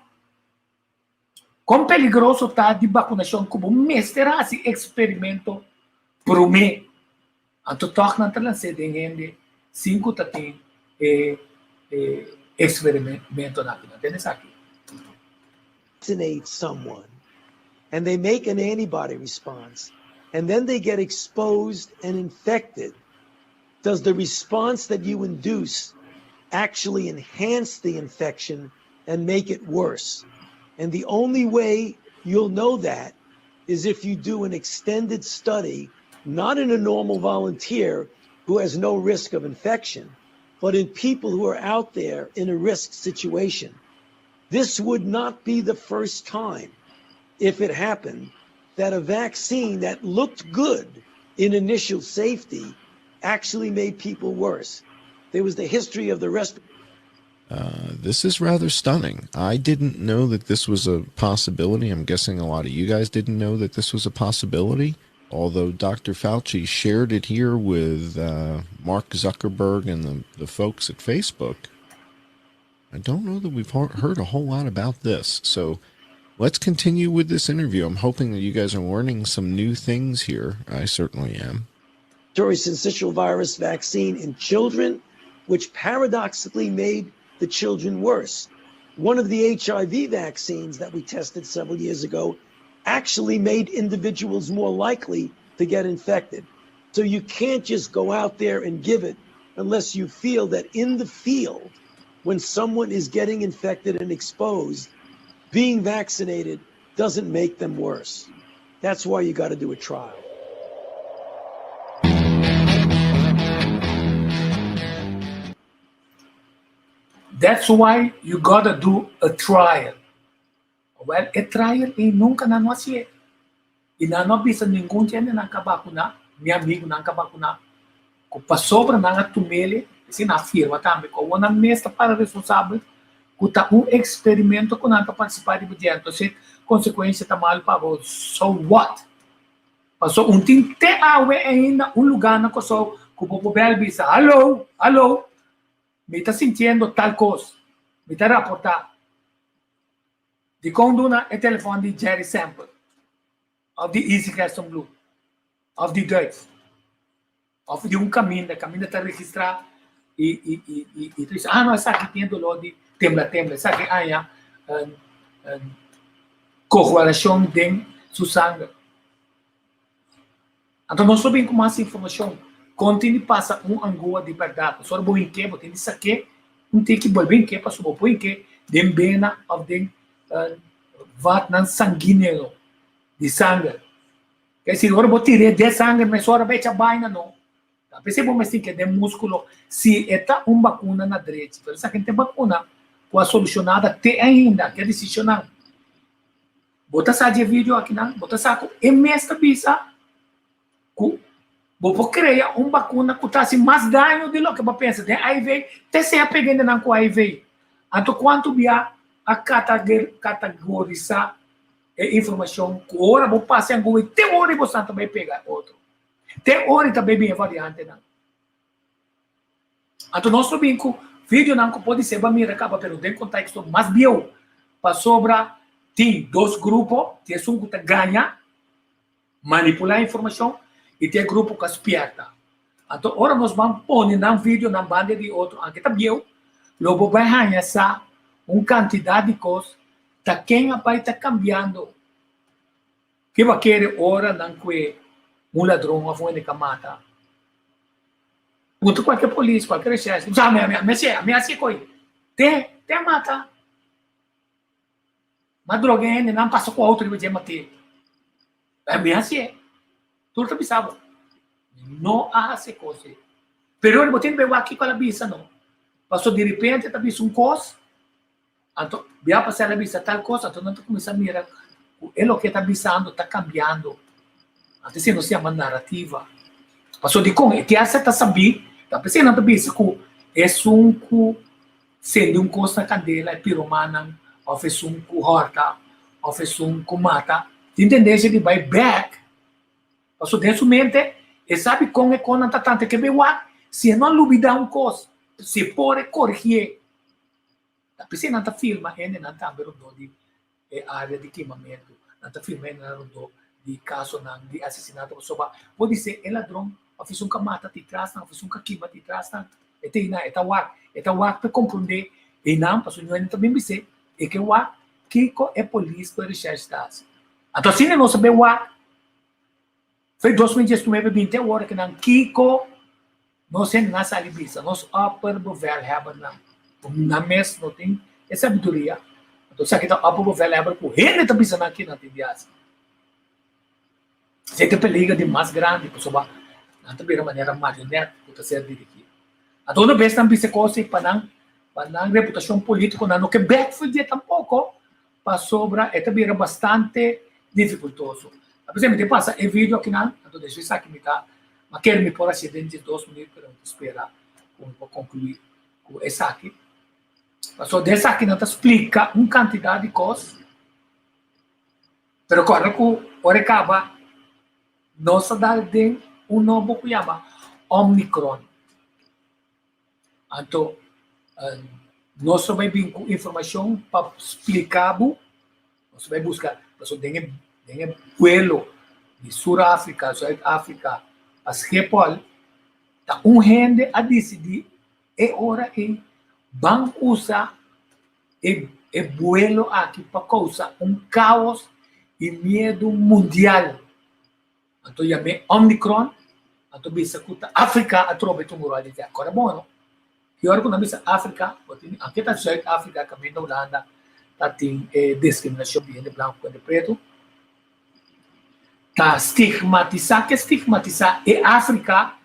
Kon peligroso ta di bakunashon ku bo mester hasi eksperimento promé? Anto tòg nan ta lans'é den hende sin ku ta tin e eksperimentonan aki. Nan tende esaki? Vaccinate someone and they make an antibody response and then they get exposed and infected, does the response that you induce actually enhance the infection? and make it worse. And the only way you'll know that is if you do an extended study, not in a normal volunteer who has no risk of infection, but in people who are out there in a risk situation. This would not be the first time, if it happened, that a vaccine that looked good in initial safety actually made people worse. There was the history of the rest. This is rather stunning. I didn't know that this was a possibility. I'm guessing a lot of you guys didn't know that this was a possibility. Although Dr. Fauci shared it here with Mark Zuckerberg and the folks at Facebook, I don't know that we've heard a whole lot about this. So let's continue with this interview. I'm hoping that you guys are learning some new things here. I certainly am. Syncytial virus vaccine in children, which paradoxically made the children worse. One of the HIV vaccines that we tested several years ago actually made individuals more likely to get infected. So you can't just go out there and give it unless you feel that in the field, when someone is getting infected and exposed, being vaccinated doesn't make them worse. That's why you got to do a trial. That's why you gotta do a trial. Well, e trial ei nunka nan no hasié. I nan no a bisa ningun hende nan ka bakuná, mi amigunan ka bakuná, ku pasobra nan a tum'el, esei nan a firma tambe ku awor nan mes ta para responsabel ku ta un eksperimento ku nan ta partisipá riba dje. Entonces, konsekuensia ta malu pa bo. So what? Paso un tin te awe ainda un lugá na Kòrsou ku bo por bèl bisa, Hallo, hallo, mi ta sintiendo tal kos, mi ta raportá. Dikon duna e telefòn di Jerry Sample òf di Izzy Gerstenbluth òf di Duits òf di un kaminda, kaminda ta registrá i i i i i ta bisa, ah no esaki tin e doló di tembla tembla, esaki haña kogualashon den su sanger. Anto nos lo bin ku mas informashon kon tin di pasa un angua di bèrdat. Pasobra bo hink'é, bo tin di sak'é un tiki bolbe hink'é pasobra bo por hink'é den bena òf den vatnan sanguíneo di sanger. Ke si ora bo tir'é den sanger mesora bo echa baina no. Ta p'esei bo mester hink'é den múskulo si e ta un bakuna na drechi. Pero esaki no ta e bakuna ku a solushonada te ainda ke desishonnan. Bo ta sa dje video akinan, bo ta sa ku e mes ta bisa ku bo por krea un bakuna ku ta hasi mas daño di loke bo a pensa den HIV, te sea pega hendenan ku HIV. Anto kuantu bia a katagorisá e informashon ku ora bo pasa e anguwi te ora bo sa ta bai pega otro, te ora ta bai bin e variantenan. Anto nos lo bin ku videonan ku podi ser bo a mira kaba pero den konteksto mas bieu pasobra tin dos grupo, tin esun ku ta gaña, manipulá informashon i tin e grupo ku a spierta. Anto ora nos ban pone nan videonan banda di otro anke ta bieu lo bo bai haña sa un kantidat di kos ta ken a bai ta kambiando. Ke bo a kere ora nan kue un ladron òf un hende ka mata? Puntra kualke polis, kualke reshèrshi, bo sa ami, ami hasié, ami hasié koi. Te, te a mata. Ma droga e hende, nan pasa ku outo riba dje mat'é. Ami hasié. Tur ta bisa bo. Mi no a hasi e kos ei. Pero ora bo tin be wak kiko el a bisa no. Pasobra direpente e ta bisa un kos, anto bia pasá el a bisa tal kos, anto nan ta kuminsá mira ku e loke e ta bisando ta kambiando. Anto esei nos yama narativa. Pasobra dikon e kier ta sabí, ta p'esei nan ta bisa ku esun ku sende un kos na kandela, e piromannan, òf esun ku hòrta, òf esun ku mata, tin tendensia di bai bèk. Pasobra den su mente e sabi kon e konnan ta tanta ke bai wak, si e no a lubidá un kos, si e por e korigié. Ta p'esei nan ta filma hendenan tambe rondó di e área di kimamentu. Nan ta filma hendenan rondó di kasonan di asesinato pasobra podisé e ladron òf esun ka mata ti trasnan òf esun ka kima ti trasnan. E ta einan, e ta wak, e ta wak pa e komprondé einan pasobra ñoe nan ta bin bis'é e ke wak kiko e polis ku e reshèrsh ta hasi. Anto asina nos a bin wak Fe 2019 binti awor ke nan kiko nos hendenan a sali bisa, nos opperbevelhebbernan, nan mes no tin E sabiduria. Anto esaki ta opperbevelhebber ku hende ta bisa nan kinan tin di hasi. Esei ta e peliger di mas grandi pasobra nan ta bira manera marionet ku ta ser dirigí. Anto una bes nan bisa e kos ei pa nan pa nan reputashon polítiko nan no ke bèk for dje tampoko pasobra e ta bira bastante difikultoso. Apesar mi ta pasa e video akinan anto despues esaki mi ta mi a kere mi por hasié den diesdos minüt pero mi ta spera ku mi por konkluí ku esaki. Pasobra den esaki nan ta splika un kantidat di kos. Pero kòrda ku ora e kaba nos a dal den un nobo ku yama Omicron. Anto nos lo bai bin ku informashon pa splika bo, nos lo bai buska pasobra den e den e vuelo di Sur Afrika, Zuid Afrika pa Schiphol ta un hende a disidí e ora ei ban usa E e buelo aki pa kousa un kaos i miedu mundial. Anto yam'é Omicron, anto bisa ku ta Afrika atrobe ta un ròl di tèr. Kòrda bon no. Ki ora ku nan bisa Afrika, bo tin anke ta Zuid Afrika kaminda Hulanda ta tin e diskriminashon di hende blanku ku hende pretu, ta stigmatisá, ke stigmatisá e Afrika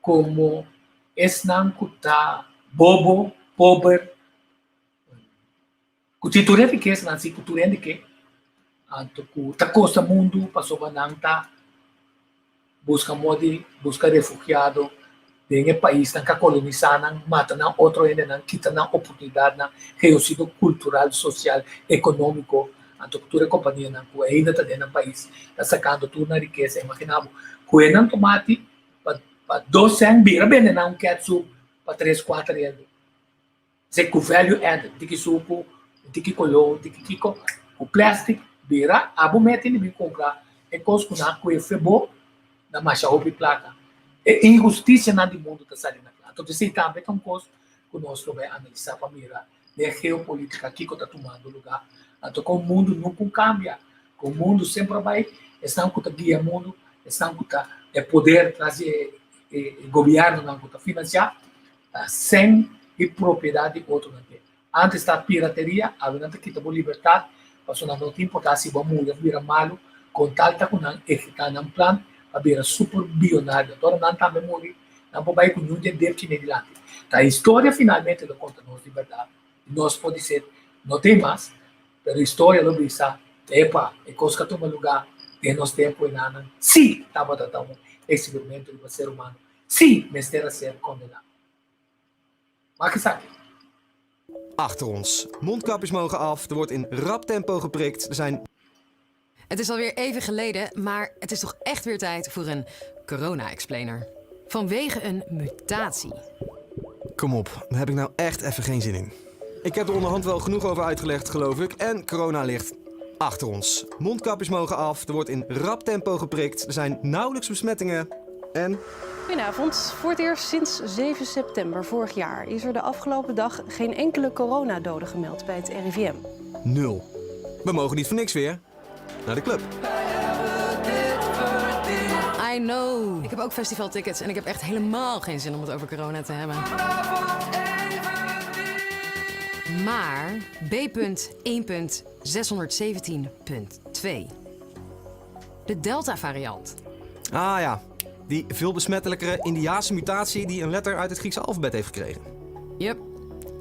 komo esnan ku ta bobo, pober, Ku tin tur e rikesanan si ku tur hende ke, anto ku ta kosta mundu pasobra nan ta buska moda di buska refugiado den e paisnan ku a kolonisá nan, mata nan otro hendenan, kita nan oportunidatnan, genosidio kultural, sosial, ekonómiko, anto ku tur e kompanianan ku ainda ta den nan pais ta sakando tur nan rikesa. Imaginá bo ku e nan tomati pa 2 sèn bira bende nan un kètsup pa 3, 4 euro. Ze ku value added, tiki suku, tiki koló, tiki kiko, ku plastic bira abo mete di bin kumpra e kos ku nan kue fe bo na masha hopi plaka. E inhustisianan di mundu ta sali na kla. Anto esei tambe ta un kos ku nos lo bai analisá pa mira den geopolitika kiko ta tumando lugá. Anto kon mundu nunka un kambia, kon mundu semper a bai, esnan ku ta guia mundu, esnan ku ta e poder tras di e gobièrnunan ku ta finansiá, Ta sen di propiedat di otronan te. Antes ta pirateria, awe nan ta kita bo libertat, pasobra nan no ta importá si bo a muri òf bira malu, kon tal ta ku nan ehekutá nan plan pa bira super bionario. Anto ora nan tambe muri, nan por bai ku niun den depchi n'e dilanti. Ta historia finalmente lo konta nos di bèrdat. Nos por di ser no tin mas, pero historia lo bisa, epa, e kos ku a tuma lugá den nos tempu enanan sí tabata ta un eksperimento riba ser humano. Sí, mester a ser kondená. Wak esaki. Achter ons. Mondkapjes mogen af, er wordt in rap tempo geprikt, er zijn. Het is alweer even geleden, maar het is toch echt weer tijd voor een corona-explainer. Vanwege een mutatie. Kom op, daar heb ik nou echt even geen zin in. Ik heb er onderhand wel genoeg over uitgelegd, geloof ik. En corona ligt achter ons. Mondkapjes mogen af, er wordt in rap tempo geprikt, er zijn nauwelijks besmettingen en... Goedenavond. Voor het eerst sinds 7 september vorig jaar is er de afgelopen dag geen enkele coronadode gemeld bij het RIVM. Nul. We mogen niet voor niks weer naar de club. I know. Ik heb ook festivaltickets en ik heb echt helemaal geen zin om het over corona te hebben. Maar B.1.617.2. De Delta-variant. Ah ja, die veel besmettelijkere Indiase mutatie die een letter uit het Griekse alfabet heeft gekregen. Yep,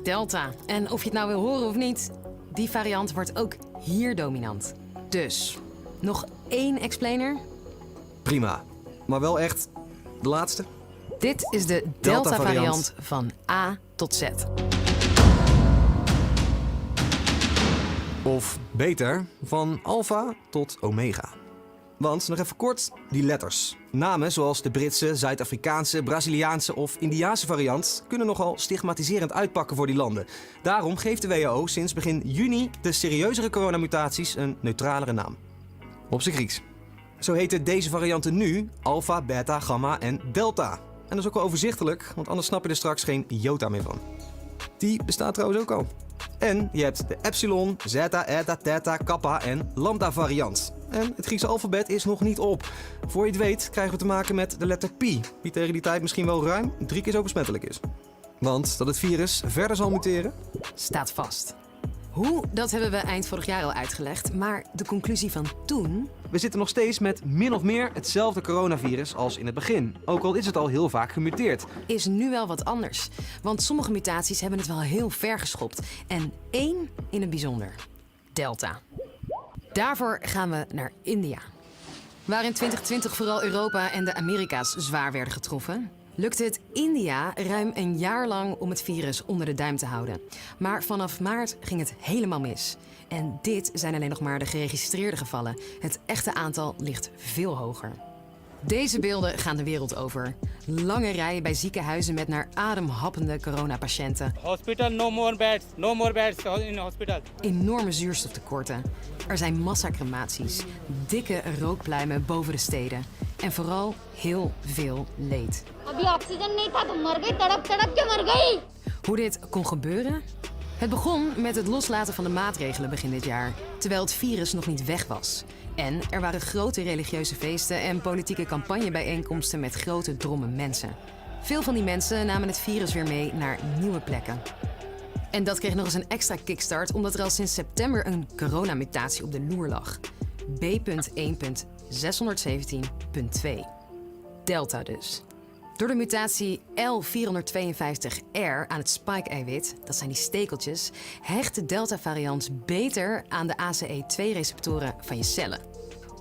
Delta. En of je het nou wil horen of niet, die variant wordt ook hier dominant. Dus, nog één explainer? Prima, maar wel echt de laatste? Dit is de Delta-variant van A tot Z. Of beter, van alfa tot omega. Want, nog even kort, die letters. Namen zoals de Britse, Zuid-Afrikaanse, Braziliaanse of Indiase variant kunnen nogal stigmatiserend uitpakken voor die landen. Daarom geeft de WHO sinds begin juni de serieuzere coronamutaties een neutralere naam. Op zijn Grieks. Zo heten deze varianten nu alfa, beta, gamma en delta. En dat is ook wel overzichtelijk, want anders snap je er straks geen jota meer van. Die bestaat trouwens ook al. En je hebt de epsilon, zeta, eta, theta, kappa en lambda variant. En het Griekse alfabet is nog niet op. Voor je het weet krijgen we te maken met de letter pi, die tegen die tijd misschien wel ruim 3 keer zo besmettelijk is. Want dat het virus verder zal muteren, staat vast. Hoe, dat hebben we eind vorig jaar al uitgelegd. Maar de conclusie van toen... We zitten nog steeds met min of meer hetzelfde coronavirus als in het begin. Ook al is het al heel vaak gemuteerd. Is nu wel wat anders. Want sommige mutaties hebben het wel heel ver geschopt. En één in het bijzonder. Delta. Daarvoor gaan we naar India. Waar in 2020 vooral Europa en de Amerika's zwaar werden getroffen, lukte het India ruim een jaar lang om het virus onder de duim te houden. Maar vanaf maart ging het helemaal mis. En dit zijn alleen nog maar de geregistreerde gevallen. Het echte aantal ligt veel hoger. Deze beelden gaan de wereld over. Lange rijen bij ziekenhuizen met naar adem happende coronapatiënten. Hospital, no more beds, no more beds in hospital. Enorme zuurstoftekorten. Er zijn massacrematies, dikke rookpluimen boven de steden. En vooral heel veel leed. Hoe dit kon gebeuren? Het begon met het loslaten van de maatregelen begin dit jaar, terwijl het virus nog niet weg was. En er waren grote religieuze feesten en politieke campagnebijeenkomsten met grote drommen mensen. Veel van die mensen namen het virus weer mee naar nieuwe plekken. En dat kreeg nog eens een extra kickstart omdat er al sinds september een coronamutatie op de loer lag. B.1.617.2. Delta dus. Door de mutatie L452R aan het spike-eiwit, dat zijn die stekeltjes, hecht de Delta-variant beter aan de ACE2-receptoren van je cellen.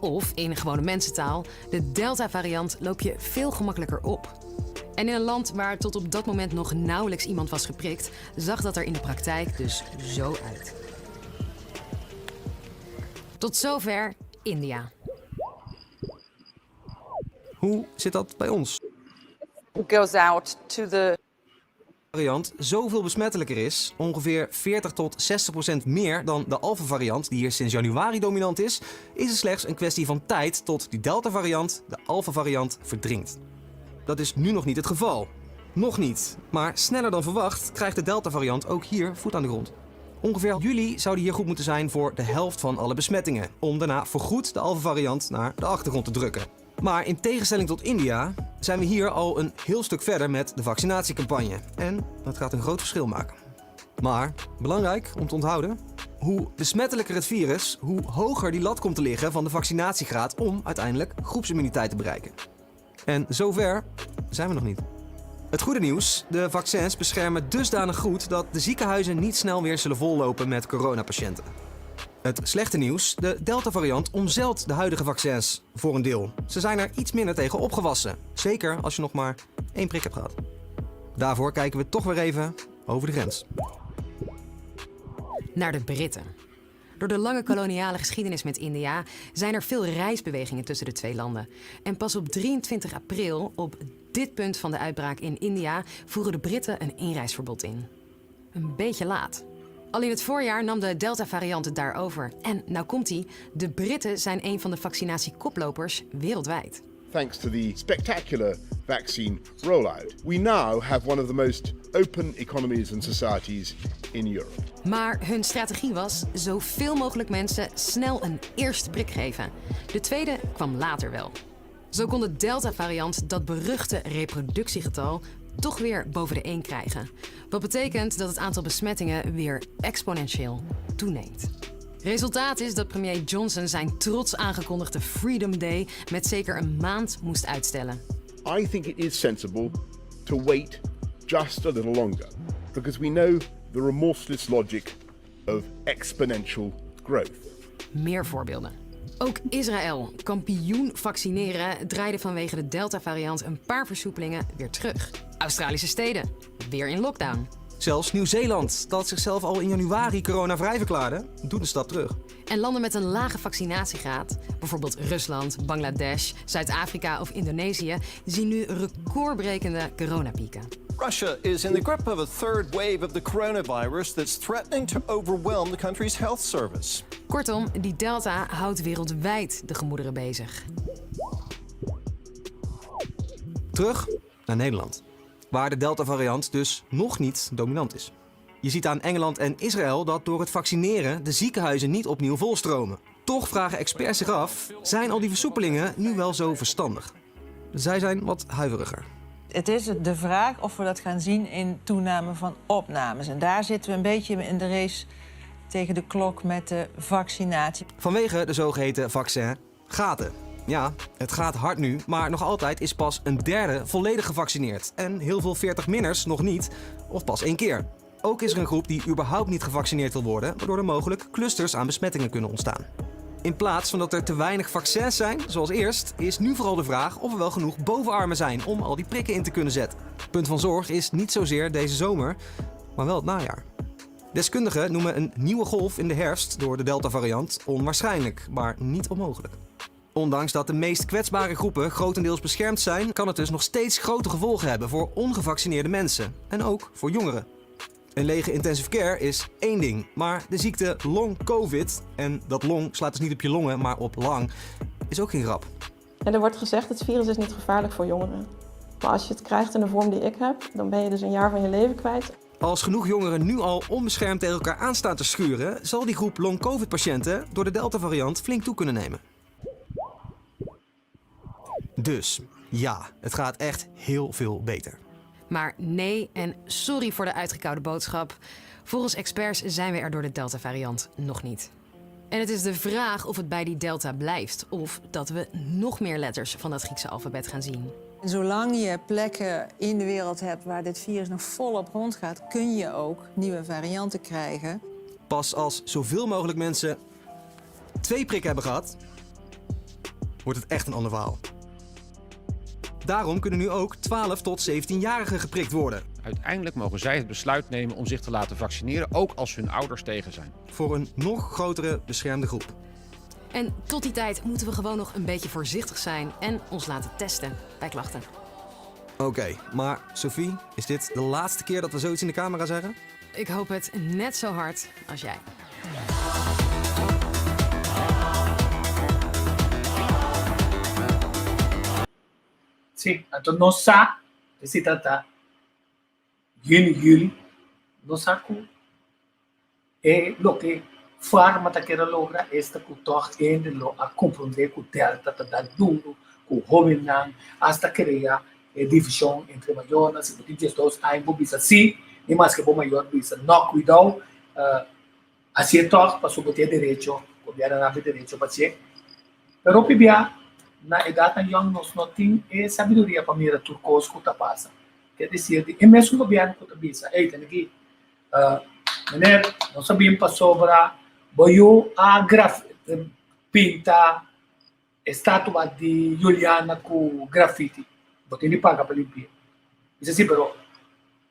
Of in gewone mensentaal, de Delta-variant loop je veel gemakkelijker op. En in een land waar tot op dat moment nog nauwelijks iemand was geprikt, zag dat er in de praktijk dus zo uit. Tot zover India. Hoe zit dat bij ons? Goes out to the variant zoveel besmettelijker is, ongeveer 40 tot 60% meer dan de alpha-variant die hier sinds januari dominant is, is het slechts een kwestie van tijd tot die delta-variant de alpha-variant verdringt. Dat is nu nog niet het geval. Nog niet, maar sneller dan verwacht krijgt de delta-variant ook hier voet aan de grond. Ongeveer juli zou die hier goed moeten zijn voor de helft van alle besmettingen, om daarna voorgoed de alpha-variant naar de achtergrond te drukken. Maar in tegenstelling tot India zijn we hier al een heel stuk verder met de vaccinatiecampagne. En dat gaat een groot verschil maken. Maar belangrijk om te onthouden, hoe besmettelijker het virus, hoe hoger die lat komt te liggen van de vaccinatiegraad om uiteindelijk groepsimmuniteit te bereiken. En zover zijn we nog niet. Het goede nieuws, de vaccins beschermen dusdanig goed dat de ziekenhuizen niet snel weer zullen vollopen met coronapatiënten. Het slechte nieuws, de Delta-variant omzeilt de huidige vaccins voor een deel. Ze zijn er iets minder tegen opgewassen, zeker als je nog maar één prik hebt gehad. Daarvoor kijken we toch weer even over de grens. Naar de Britten. Door de lange koloniale geschiedenis met India zijn er veel reisbewegingen tussen de twee landen. En pas op 23 april, op dit punt van de uitbraak in India, voeren de Britten een inreisverbod in. Een beetje laat. Al in het voorjaar nam de Delta-variant het daarover. En nou komt-ie, de Britten zijn een van de vaccinatiekoplopers wereldwijd. Thanks to the spectacular vaccine rollout, we now have one of the most open economies and societies in Europe. Maar hun strategie was zoveel mogelijk mensen snel een eerste prik geven. De tweede kwam later wel. Zo kon de Delta-variant dat beruchte reproductiegetal toch weer boven de 1 krijgen. Wat betekent dat het aantal besmettingen weer exponentieel toeneemt. Resultaat is dat premier Johnson zijn trots aangekondigde Freedom Day met zeker een maand moest uitstellen. I think it is sensible to wait just a little longer because we know the remorseless logic of exponential growth. Meer voorbeelden. Ook Israël, kampioen vaccineren, draaide vanwege de Delta-variant een paar versoepelingen weer terug. Australische steden, weer in lockdown. Zelfs Nieuw-Zeeland, dat zichzelf al in januari coronavrij verklaarde, doet een stap terug. En landen met een lage vaccinatiegraad, bijvoorbeeld Rusland, Bangladesh, Zuid-Afrika of Indonesië, zien nu recordbrekende coronapieken. Russia is in the grip of a third wave of the coronavirus that's threatening to overwhelm the country's health service. Kortom, die Delta houdt wereldwijd de gemoederen bezig. Terug naar Nederland, waar de Delta-variant dus nog niet dominant is. Je ziet aan Engeland en Israël dat door het vaccineren de ziekenhuizen niet opnieuw volstromen. Toch vragen experts zich af, zijn al die versoepelingen nu wel zo verstandig? Zij zijn wat huiveriger. Het is de vraag of we dat gaan zien in toename van opnames. En daar zitten we een beetje in de race Tegen de klok met de vaccinatie. Vanwege de zogeheten vaccingaten. Ja, het gaat hard nu, maar nog altijd is pas een derde volledig gevaccineerd. En heel veel 40-minners nog niet, of pas één keer. Ook is er een groep die überhaupt niet gevaccineerd wil worden, waardoor er mogelijk clusters aan besmettingen kunnen ontstaan. In plaats van dat er te weinig vaccins zijn, zoals eerst, is nu vooral de vraag of er wel genoeg bovenarmen zijn om al die prikken in te kunnen zetten. Punt van zorg is niet zozeer deze zomer, maar wel het najaar. Deskundigen noemen een nieuwe golf in de herfst door de Delta-variant onwaarschijnlijk, maar niet onmogelijk. Ondanks dat de meest kwetsbare groepen grotendeels beschermd zijn, kan het dus nog steeds grote gevolgen hebben voor ongevaccineerde mensen en ook voor jongeren. Een lege intensive care is één ding, maar de ziekte long covid, en dat long slaat dus niet op je longen, maar op lang, is ook geen grap. En er wordt gezegd, het virus is niet gevaarlijk voor jongeren. Maar als je het krijgt in de vorm die ik heb, dan ben je dus een jaar van je leven kwijt. Als genoeg jongeren nu al onbeschermd tegen elkaar aan staan te schuren, zal die groep long-covid-patiënten door de Delta-variant flink toe kunnen nemen. Dus ja, het gaat echt heel veel beter. Maar nee, en sorry voor de uitgekauwde boodschap. Volgens experts zijn we er door de Delta-variant nog niet. En het is de vraag of het bij die Delta blijft of dat we nog meer letters van dat Griekse alfabet gaan zien. Zolang je plekken in de wereld hebt waar dit virus nog volop rondgaat, kun je ook nieuwe varianten krijgen. Pas als zoveel mogelijk mensen twee prikken hebben gehad, wordt het echt een ander verhaal. Daarom kunnen nu ook 12 tot 17-jarigen geprikt worden. Uiteindelijk mogen zij het besluit nemen om zich te laten vaccineren, ook als hun ouders tegen zijn. Voor een nog grotere beschermde groep. En tot die tijd moeten we gewoon nog een beetje voorzichtig zijn en ons laten testen bij klachten. Oké, maar Sophie, is dit de laatste keer dat we zoiets in de camera zeggen? Ik hoop het net zo hard als jij. Sí, anto nos sa, esei ta ta yüni, yüli, nos sa ku e loke Pharma ta kere logra esta ku tòg hende lo a komprondé ku Delta ta dal duru ku hóbennan, asta krea e divishon entre mayornan, si bo tin diesdos aña bo bisa sí, ni maske bo mayor bisa nò, kuidou, Hasié tòg pasobra bo tin e derecho, gobièrnu a dal e derecho pa hasié. Pero hopi bia na edatnan yòn nos no tin e sabiduria pa mira tur kos ku ta pasa. Ke desir di e mesun gobièrnu ku ta bisa, ey tene aki, meneer nos a bin pasobra bo yu a pinta Estatua di Juliana ku grafiti. Bo tin di paga pa limpia. Bisa si, pero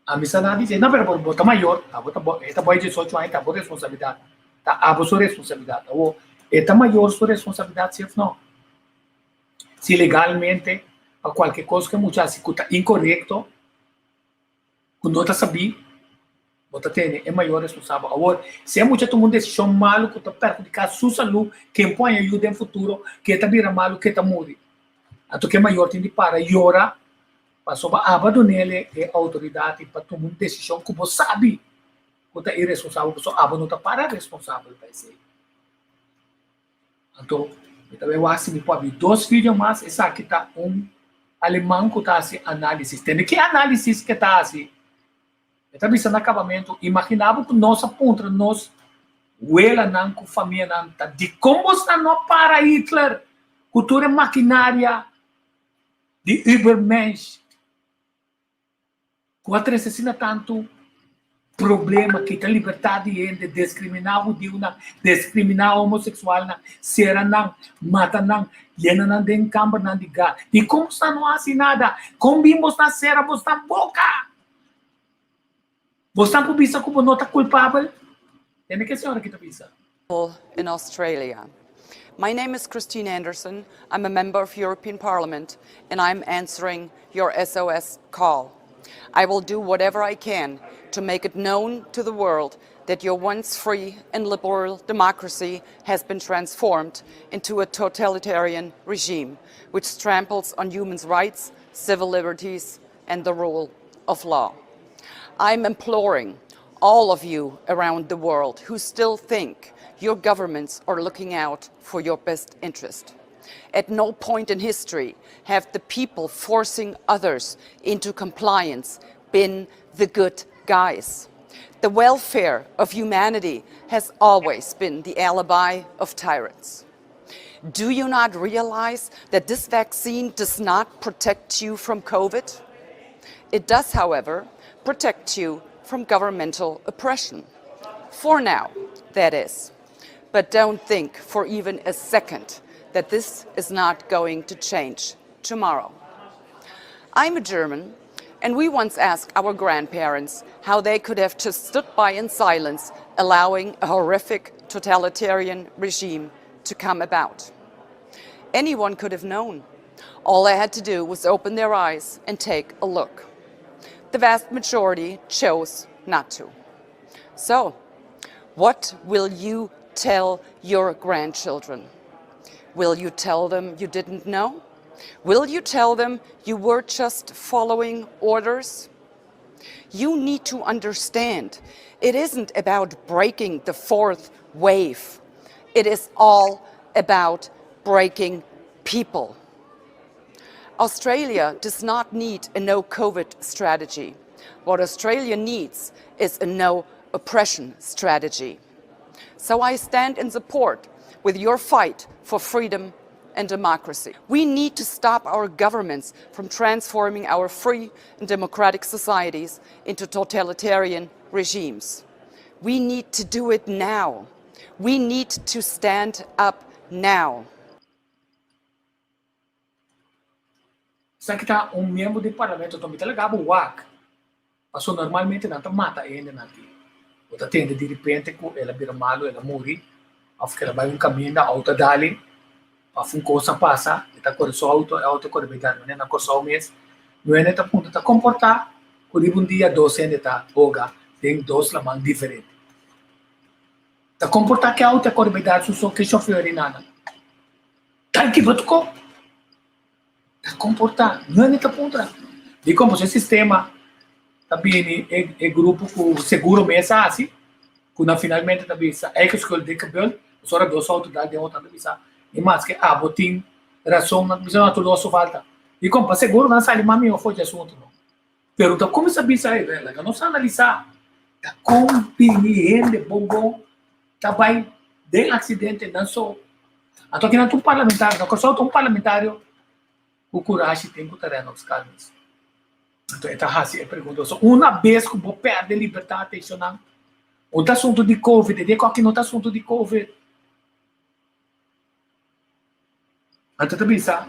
ami sa na dice, no, pero bo ta mayor, abo ta bo, e ta boy 18 aña, ta bo responsabilidad. Ta abo su responsabilidad. Awo, e ta mayor su responsabilidad si of no? Si legalmente, pa cualke cos ku e mucha hasi ku ta incorrecto, ku no ta sabí, bo ta tene e mayor responsabel. Awor, si e mucha tuma un desishon malu ku ta perhudiká su salú, ken por haña yuda den futuro, ke ta bira malu, ke ta muri? Anto ke mayor tin di para yora pasobra aba dun'el e outoridat pa tuma un desishon ku bo sabi ku ta iresponsabel pasobra abo no ta para responsabel pa esei. Anto, mi ta bai wak si mi por habri dos video mas. Esaki ta un aleman ku ta hasi análisis. Tende ki análisis ke ta hasi? E ta bisa na kabamentu, Imaginá bo ku nos a puntra nos welanan ku famianan ta dikon bosnan no a para Hitler ku tur e makinaria di Übermensch Ku a trese asina tantu problema, kita libertad di hende, diskriminá hudiunan, diskriminá homoseksualnan, sera nan, mata nan, yena nan den kambernan di gas. Dikon bosnan no hasi nada? Kon bin bosnan sera bosnan boka? Bosnan por bisa ku bo no ta kulpabel? Tende ke señora aki ta bisa. In Australia. My name is Christine Anderson. I'm a member of European Parliament and I'm answering your SOS call. I will do whatever I can to make it known to the world that your once free and liberal democracy has been transformed into a totalitarian regime which tramples on human rights, civil liberties, and the rule of law. I'm imploring all of you around the world who still think your governments are looking out for your best interest. At no point in history have the people forcing others into compliance been the good guys. The welfare of humanity has always been the alibi of tyrants. Do you not realize that this vaccine does not protect you from COVID? It does, however, protect you from governmental oppression. For now, that is. But don't think for even a second that this is not going to change tomorrow. I'm a German, and we once asked our grandparents how they could have just stood by in silence, allowing a horrific totalitarian regime to come about. Anyone could have known. All they had to do was open their eyes and take a look. The vast majority chose not to. So, what will you tell your grandchildren? Will you tell them you didn't know? Will you tell them you were just following orders? You need to understand it isn't about breaking the fourth wave. It is all about breaking people. Australia does not need a no COVID strategy. What Australia needs is a no oppression strategy. So I stand in support with your fight for freedom and democracy. We need to stop our governments from transforming our free and democratic societies into totalitarian regimes. We need to do it now. We need to stand up now. Esaki ta un miembro di parlamento ta mi ta laga bo wak paso normalmente nan ta mata e hendenan aki. Bo ta tende di repente ku el a bira malu, el a muri òf ku el a bai un kaminda outo a dal-e òf un kos a pasa e ta kore su outo e outo a kore bai dal manera na Kòrsou mes no hende ta puntra ta komportá ku riba un dia dos hende ta hoga den dos laman diferente. Ta komportá ku e outo a kore bai dal su so ku e shofèr i nada. Tanki bo tokó. Ta komportá. Nani ta puntra. Dikon? Pasobra e sistema ta bini e e grupo ku seguro mes a hasi, ku nan finalmente ta bisa eigen schuld dikke bult, pasobra dos outo dal den otro nan ta bisa ni maske abo tin rason nan ta bisa no tur dos su falta. Dikon? Pa seguro nan sali mas mihó for dje asuntu no. Pero ta kuminsá bisa ei, laga nos analisá ta kon bini hende bon bon ta bai den aksidente nan so. Anto kinan ta un parlamentario, na Kòrsou ta un parlamentario ku kurashi tin ku ta Rennox Calmes. Anto e ta hasi e pregunta, so una bes ku bo pèrdè libertat atenshonnan, un ta asuntu di covid, e di koki no ta asuntu di covid. Anto ta bisa,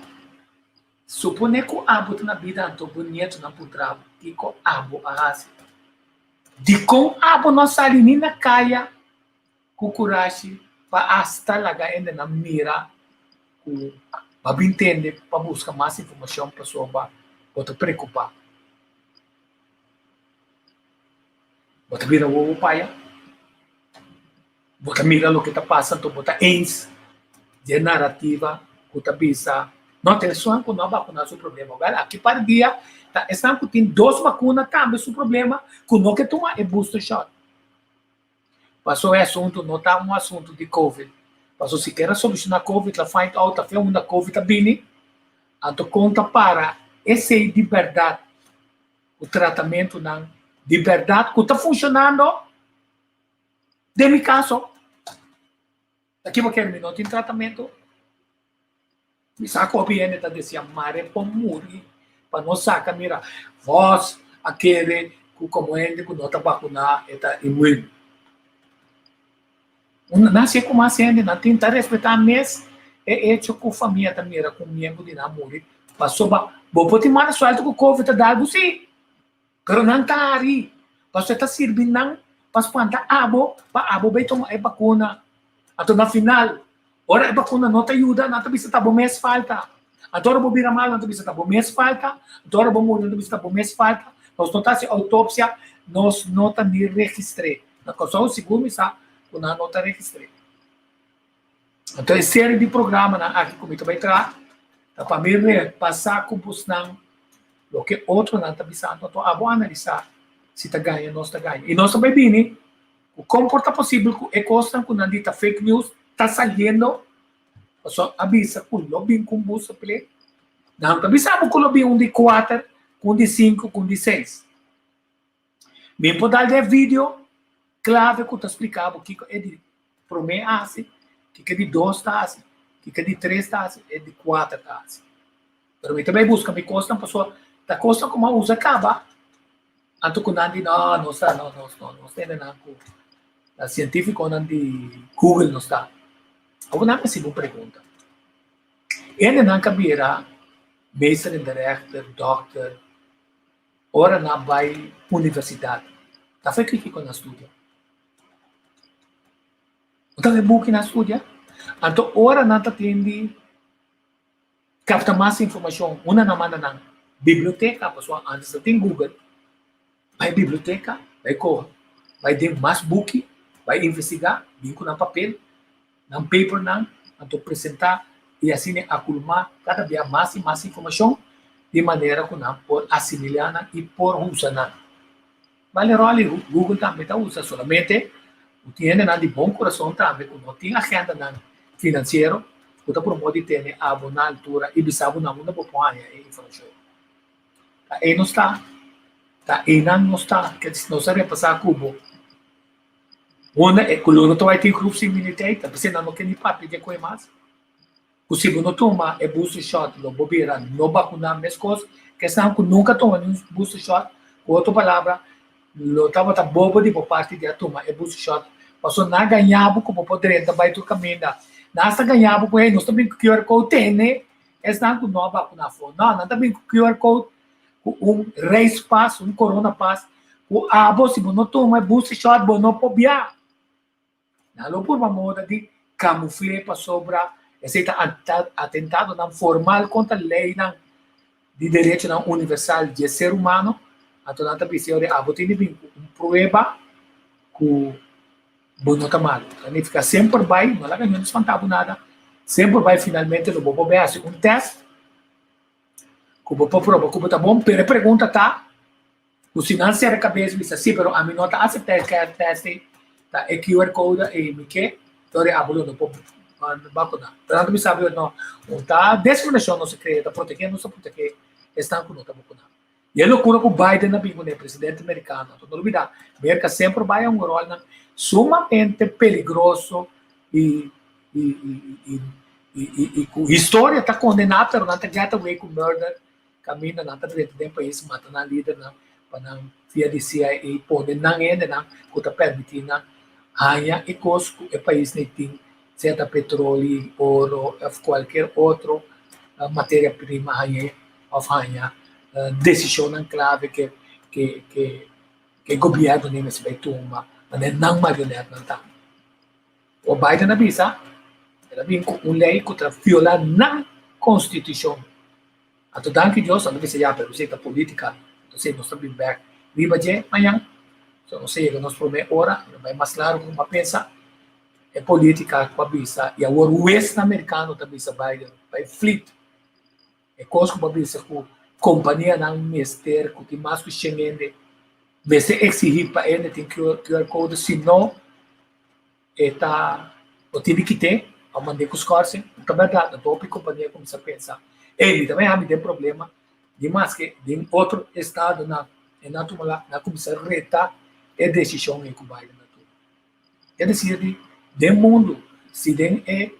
Suponé ku abo ta na bida anto bo nietonan puntra bo kiko abo a hasi. Dikon abo no a sali ni na kaya ku kurashi pa asta laga hendenan mira ku bo a bin tende pa buska mas informashon pasobra bo ta preokupá? Bo ta bira wowo paya? Bo ta mira loke ta pasa anto bo ta eens di e narativa ku ta bisa no ta esun ku no a bakuna su problema. Wèl aki par dia ta esnan ku tin dos bakuna tambe su problema ku no ke tuma e booster shot. Paso e asuntu no ta un asuntu di covid. Paso si kier a solushoná covid la find out afia unda covid a bini anto kon ta para esei di bèrdat ku tratamentunan di bèrdat ku ta funshonando. Den mi kaso, ta kiba kere mi no tin tratamentu? Mi sa ku hopi hende ta deseá mare por muri pa no saka mira vòs a kere ku komo hende ku no ta bakuná e ta inmune. Un nan si'e ku mas hende nan tin ta respetá mes e echo ku famia ta mira ku un miembro di nan muri pasobra bo por tin mala suerte ku covid ta dal bo si. Pero nan ta hari, pasobra e ta sirbi nan pa spanta abo pa abo bay tuma e bakuna. Anto na final, ora e bakuna no ta yuda, nan ta bisa ta bo mes falta. Anto ora bo bira mal, nan ta bisa ta bo mes falta. Anto ora bo muri, nan ta bisa ta bo mes falta. Nos no ta hasi autopsia, nos no ta ni registr'é. Na Kòrsou sigur mi sa ku nan no ta registr'é. Anto e serie di programanan aki ku mi ta bai traha ta pa mi repasá ku busnan loke otronan ta bisando, anto abo analisá si ta gaña nos ta gaña. I nos ta bai bini ku kon por ta posibel ku e kosnan ku nan di ta fake news ta saliendo, pasobra a bisa ku lo bin ku un bus ta pele. Nan ta bisa bo ku lo bin un di kuater, ku un di sinku, ku un di seis. Mi por dal den video klave ku ta splika bo kiko e di promé a hasi, kiko e di dos ta hasi, kiko e di tres ta hasi, e di kuater ta hasi. Pero mi ta bai buska mi kosnan pasobra ta kosnan ku mi a usa kaba, anto ku nan di no, nos ta, no, nos no, nos tene nan ku ta sientífikonan di Google nos ta. Awor nan a hasi bo un pregunta. Hendenan ka bira meester in de rechter, dòkter, Ora nan bai universidat, ta fe kiko nan studia? No ta fe buki nan studia? Anto ora nan ta tin di kapta mas informashon, unda nan manda nan? Biblioteka, pasobra antes no tin Google. Bai biblioteka, bai kohe, bai den mas buki, bai investigá, bin ku nan papel, nan papernan, anto presentá i asina akulmá kada bia mas i mas informashon di manera ku nan por asimilá nan i por usa nan. Bale ròl i Google tambe ta usa, solamente ku tin hendenan di bon kurason tambe ku no tin agendanan finansiero ku ta promó di tene abo na altura i bisa bo na unda bo por haña e informashon. Ta ei nos ta, ta einan nos ta, nos a repasá ku bo. Unda e ku lo no ta bai tin groepsimmuniteit, ta p'esei nan no ke ni papia dje koe mas. Ku si bo no tuma e booster shot lo bo bira no bakuná meskos ku esnan ku nunka tuma ni un booster shot. Ku otro palabra, lo tabata bobo di bo parti di a tuma e booster shot pasobra nan a gaña bo ku bo por drenta bai tur kaminda. Nan asta gaña bo ku hey nos ta bin ku QR code tene esnan ku no a bakuná afó. No, nan ta bin ku QR code ku un reispas, un coronapas, ku abo si bo no tuma e booster shot bo no por bia. Nan lo purba moda di kamufl'é pasobra esei ta atentadonan formal kontra leinan di derechonan universal dje ser humano, anto nan ta bisa ora abo tin di bin ku un prueba ku bo no ta malu. Ta nifiká semper bai, no laga niun spantá bo nada, semper bai finalmente lo bo por bai hasi un tèst ku bo por proba ku bo ta bon, pero e pregunta ta ku si nan sera kabes bisa si pero ami no ta aseptá e tèst ei, ta e QR code ei mi ke, tori abo lo no por bakuná. Pero nan ta bisa bo no, un ta diskriminashon nos a krea, ta protegé nos ta protegé esnan ku no ta bakuná. I e lokura ku Biden a bin kuné, presidente merikano, anto no lubidá, Merka semper bai a un ròlnan sumamente peligroso i i i i i i ku historia ta kondená pero nan ta get away ku murder kaminda nan ta drenta den pais mata nan lidernan pa nan via di CIA pone nan hendenan ku ta permití nan haña e kos ku e pais nei tin sea ta petroli, oro òf kualker otro materia prima hañ'é òf haña desishonnan klave ke ke ke ke gobièrnu nei mester bai tuma manera nan marionètnan ta. Bo Biden a bisa, el a bin ku un lei ku ta violá nan konstitushon. Anto danki Dios, nan ta bisa ya, pero esei ta polítika, entonces nos ta bin bèk riba dje mañan. So nos a yega nos promé ora, lo bai mas largu ku bo a pensa. E polítika ku a bisa, i awor huesnan merikano ta bisa Biden, bai flit. E kos ku bo a bisa ku kompanianan mester, ku tin mas ku shen hende, mester eksihí pa hende tin QR code, si no, E ta bo tin di kit'é pa mand'é ku skòrsing. No ta bèrdat, no ta hopi kompania kuminsá pensa, Ey, mi ta bai habi den problema di maske den otro estadonan e nan tuma la, nan kuminsá reta e desishon ei ku Biden a tuma. E desir di den mundu, si den e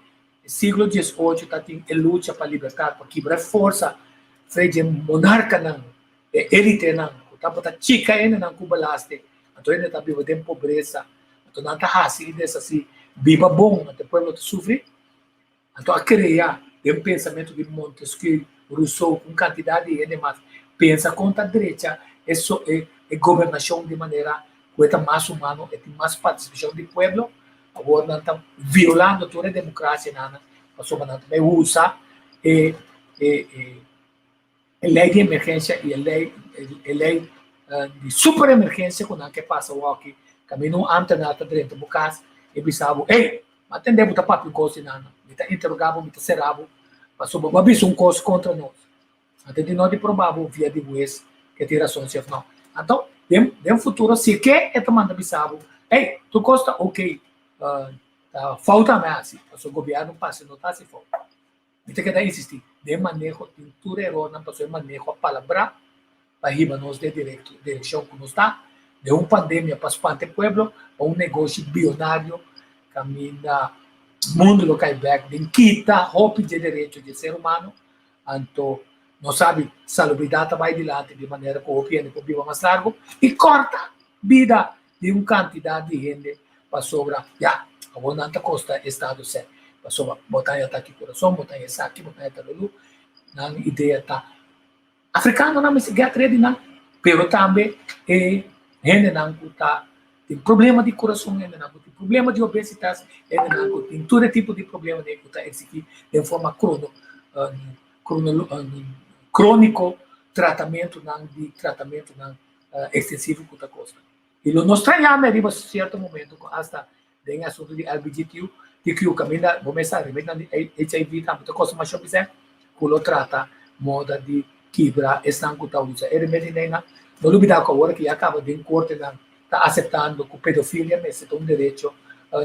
siglo diesocho ta tin e lucha pa libertat, pa kibra e forsa fe dje monarkanan, e elitenan ku tabata chika hendenan ku belaste, anto hende ta biba den pobresa, Anto nan ta hasi i deshasí biba bon, anto e pueblo ta sufri. Anto a krea den pensamentu di Montesquieu, Rousseau ku un kantidat di hende mas pensa kon ta drecha e e gobernashon di manera ku e ta mas humano, e tin mas partisipashon di pueblo. Awor nan ta violando tur e demokrasia nan pasobra nan ta bai usa e e e lei di emergensia i e lei e lei di super emergensia ku nan ke pasa awor aki kaminda un ámtenar ta drenta bo kas i bisa bo, ey, mi a tende bo ta papia un kos di nan, mi ta interogá bo, mi ta será bo pasobra bo a bisa un kos kontra nos. Anto di no di proba bo via di hues ke tin rason si òf no. Anto den den futuro si ke e ta manda bisa bo, ey, tur kos ta okey, ta fouta mi a hasi pasobra gobièrnu pasa no ta hasi fouta. Mi ta keda insistí, den maneho tin tur erornan pasobra e maneho a palabrá pa hiba nos den direkshon ku nos ta. Den un pandemia pa spanta e pueblo pa un negoshi bionario kaminda mundu lo kai bek den kita hopi dje derecho dje ser humano. Anto nos sabi salubridat ta bai dilanti di manera ku hopi hende por biba mas largu i kòrta bida di un kantidat di hende pasobra ya awor nan ta kosta estado sèn pasobra bo ta haña atake kurason, bo ta haña esaki, bo ta haña talolu. Nan idea ta afrikanonan mester get ready nan pero tambe e hendenan ku ta tin problema di kurason, hendenan ku tin problema di obesitas, hendenan ku tin tur e tipo di problema ku ta eksigi den forma krono kroniko tratamentunan di tratamentunan ekstensivo ku ta kosta. I lo no straña mi riba sierto momento ku asta den e asuntu di LBGQ, TQ kaminda bo mes sa remedinan di HIV tambe ta kosta masha bisè ku lo trata moda di kibra esnan ku ta usa e remedinan. No lubida ku awor ku ya kaba den kortenan ta aseptando ku pedofilia mester ta un derecho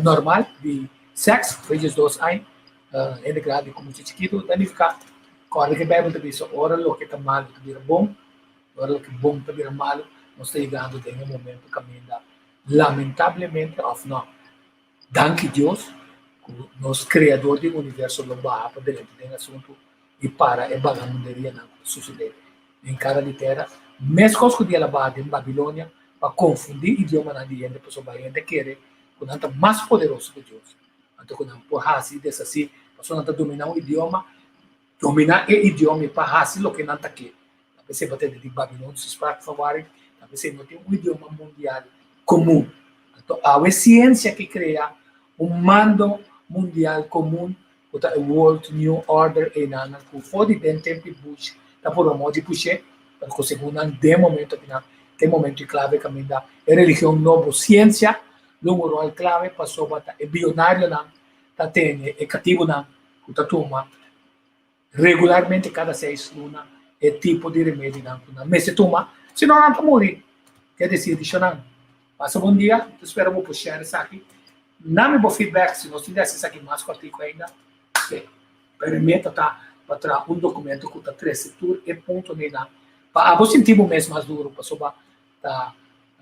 normal di sèks, 32 aña, hende grandi ku mucha chikitu, ta nifiká kòrda ku e Beibel ta bisa ora loke ta malu ta bira bon, ora loke bon ta bira malu, nos ta yegando den e momento kaminda lamentablemente òf nò, danki Dios ku nos Kreador di universo lo baha pa drenta den asuntu i para e bagamunderianan ku ta susedé den kara di tera, meskos ku di el a baha den Babilonia pa konfundí idiomanan di hende pasobra hende kere ku nan ta mas poderoso ku Dios, anto ku nan por hasi i deshasí pasobra nan ta dominá un idioma, dominá e idioma i pa hasi loke nan ta ke. Ta p'esei bo tende di Babilonse Spraakverwarring, ta p'esei no tin un idioma mundial komun. Anto awe siensia ke krea un mando mundial komun ku ta e World New Order einan ku for di den tempu di Bush ta purba moda di push'é, pero ku segun nan den momento akinan ta e momento klave kaminda e religion nobo siensia lo un ròl klave pasobra ta e bionarionan ta tene e katibunan ku ta tuma regularmente kada seis luna e tipo di remedinan ku nan mester tuma, si no nan ta muri. Ke desir di shonan. Pasa bon dia, mi ta spera bo por share esaki. Nami bo feedback si nos tin di hasi esaki mas kòrtiku ainda. Oke, pero e meta ta pa traha un dokumento ku ta trese tur e puntonan pa abo sinti bo mes mas duru pasobra ta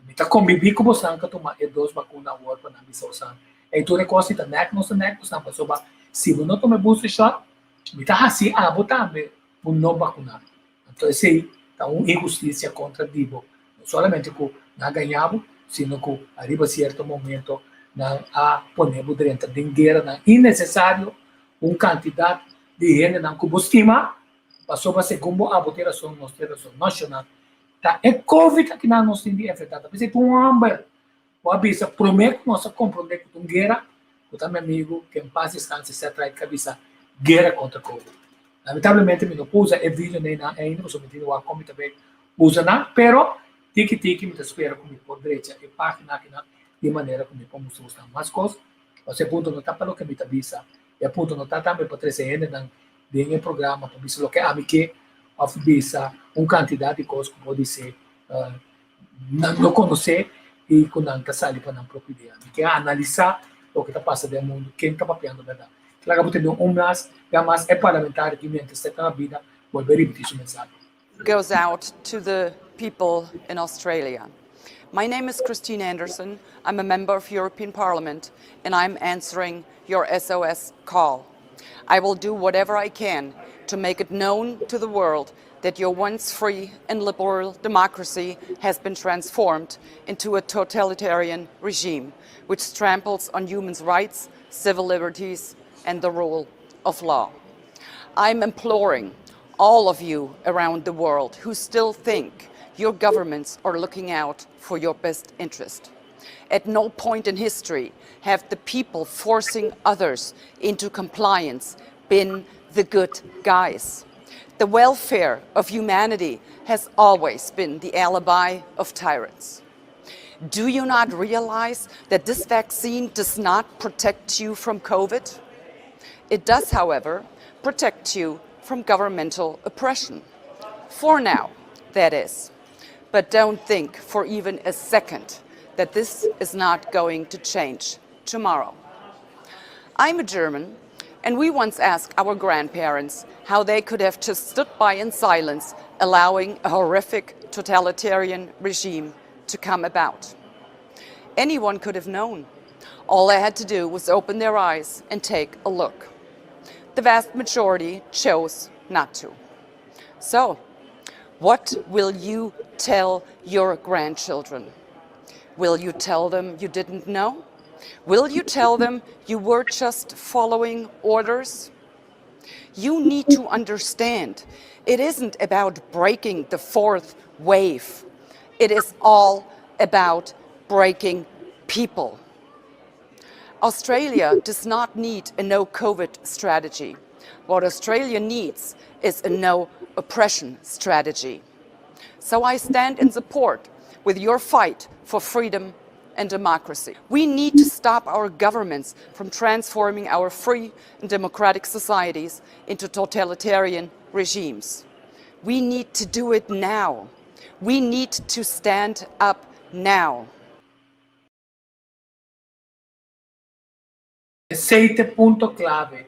mi ta kombibí ku bosan ka tuma e dos bakuna awor pa nan bisa bosan ey tur e kos si ta nèk nos ta nèk bosan pasobra si bo no tuma e booster shot mi ta hasi abo tambe un no bakuná anto esey ta un inhustisia kontra di bo no solamente ku nan a gaña bo sino ku ariba sierto momento nan a pone bo drenta den gueranan innesesario un kantidat di hendenan ku bo stima pasobra segun bo abo tin rason nos tin rason no shona Ta e covid akinan nos tin di enfrentá. Ta p'esei ku un hòmber ku a bisa promé ku nos a komprondé ku ta un guera, ku ta mi amigu ku en pas deskanse Seth Wright ku a bisa guera kontra covid. Lamentablemente mi no por usa e video neinan ainda pasobra mi tin di wak kon mi ta bay usa nan, pero tiki tiki mi ta spera ku mi por drecha e página akinan di manera ku mi por mustra boso mas kos. Pasobra e punto no ta pa loke mi ta bisa, e punto no ta tambe pa trese hendenan den e programa pa bisa loke ami ke òf bisa un kantidat di kos ku por di ser nan no konosé i ku nan ta sali pa nan propio idea. Mi ke analisá loke ta pasa den mundu, ken ta papiando bèrdat. Laga bo tende un mas bia mas e parlamentario ki miéntras ta na bida bolbe ripití su mensahe. Goes out to the people in Australia. My name is Christine Anderson. I'm a member of European Parliament and I'm answering your SOS call. I will do whatever I can to make it known to the world that your once free and liberal democracy has been transformed into a totalitarian regime which tramples on human rights, civil liberties, and the rule of law. I'm imploring all of you around the world who still think your governments are looking out for your best interest. At no point in history have the people forcing others into compliance been the good guys. The welfare of humanity has always been the alibi of tyrants. Do you not realize that this vaccine does not protect you from COVID? It does, however, protect you from governmental oppression. For now, that is. But don't think for even a second that this is not going to change tomorrow. I'm a German, and we once asked our grandparents how they could have just stood by in silence, allowing a horrific totalitarian regime. to come about. Anyone could have known. All they had to do was open their eyes and take a look. The vast majority chose not to. So, what will you tell your grandchildren? Will you tell them you didn't know? Will you tell them you were just following orders? You need to understand it isn't about breaking the fourth wave. It is all about breaking people. Australia does not need a no COVID strategy. What Australia needs is a no oppression strategy. So I stand in support with your fight for freedom and democracy. We need to stop our governments from transforming our free and democratic societies into totalitarian regimes. We need to do it now. We need to stand up now. Esei ta e punto clave.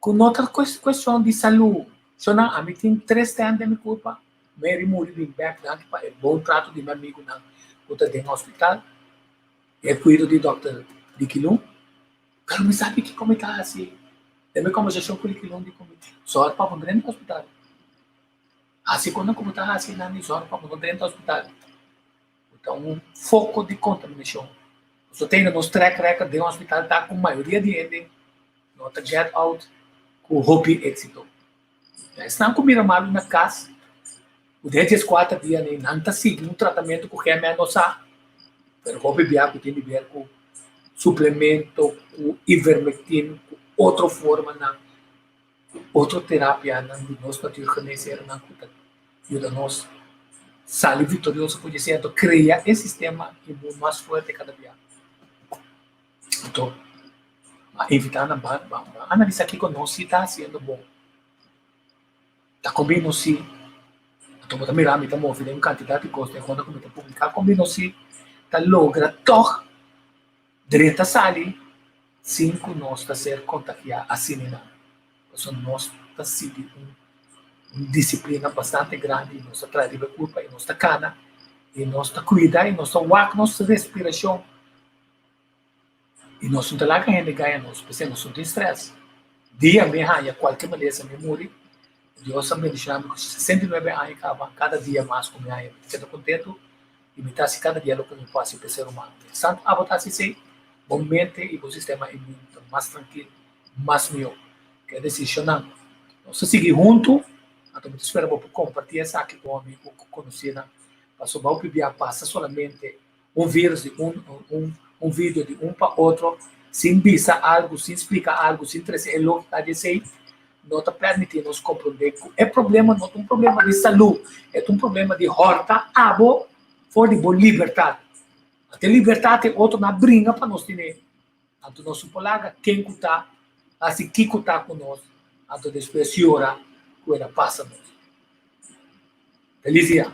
Cu no ta cuestion di salud. Shona, ami tin tres stent den mi curpa. Mary muri bin bek danki pa e bon trato di mi amigunan cu ta den hospital. E cuido di Dòkter Likilun. Pero mi sabi kico mi ta haci. Den mi conversacion cu Likilun di cu mi, Zorg pa bo no drenta hospital. Haci con cu bo ta haci nan di zorg pa bo no drenta hospital. Bo ta un foco di contaminacion. Pasobra te ainda nos track record den hospital ta cu mayoria di hende no ta get out cu hopi exito. Esnan cu mira malu na cas, cu den dieskuater dia nei nan ta sigui un tratamento cu GMN no sa, pero hopi bia cu tin di ber cu suplemento, cu ivermectin, cu otro formanan, otro terapianan di nos natuurgeneesherennan cu ta yuda nos sali victorioso for di esei, anto crea e sistema inmun mas fuerte cada bia. Anto, a invita nan ban ban ban analisa kico nos si ta haciendo bon. Ta con bin nos si, anto bo ta mira mi ta move den un cantidad di cos den honda cu mi ta publica, con bin nos si ta logra tog drenta sali sin cu nos ta ser contagia asina nan. Pasobra nos ta sigui un un disciplina bastante grandi y nos ta traha riba e curpa y nos ta cana y nos ta cuida y nos ta wak nos respiracion. I nos no ta laga hende gaña nos, p'esei nos no tin strès. Dia mi haña kualke malesa mi muri, Dios a bendishoná mi ku 69 aña kaba, kada dia mas ku mi haña mi ta keda kontentu i mi ta hasi kada dia loke mi por hasi pa e ser humano. Mientrastantu abo ta hasi esei, bo mente i bo sistema imun ta mas trankil, mas mihó. Ke desishonnan nos ta sigui huntu, anto mi ta spera bo por kompartí esaki ku un amigu, ku konosínan, pasobra hopi bia pasa solamente un virus di un un un video di un pa otro sin bisa algu, sin splika algu, sin trese e lógika di esei, no ta permití nos komprondé ku e problema no ta un problema di salú, e ta un problema di hòrta abo for di bo libertat. Anto e libertat e otronan a bringa pa nos tene. Anto nos no por laga ken ku ta hasi kiko ta ku nos, anto despues yora ku el a pasa nos. Feliz dia!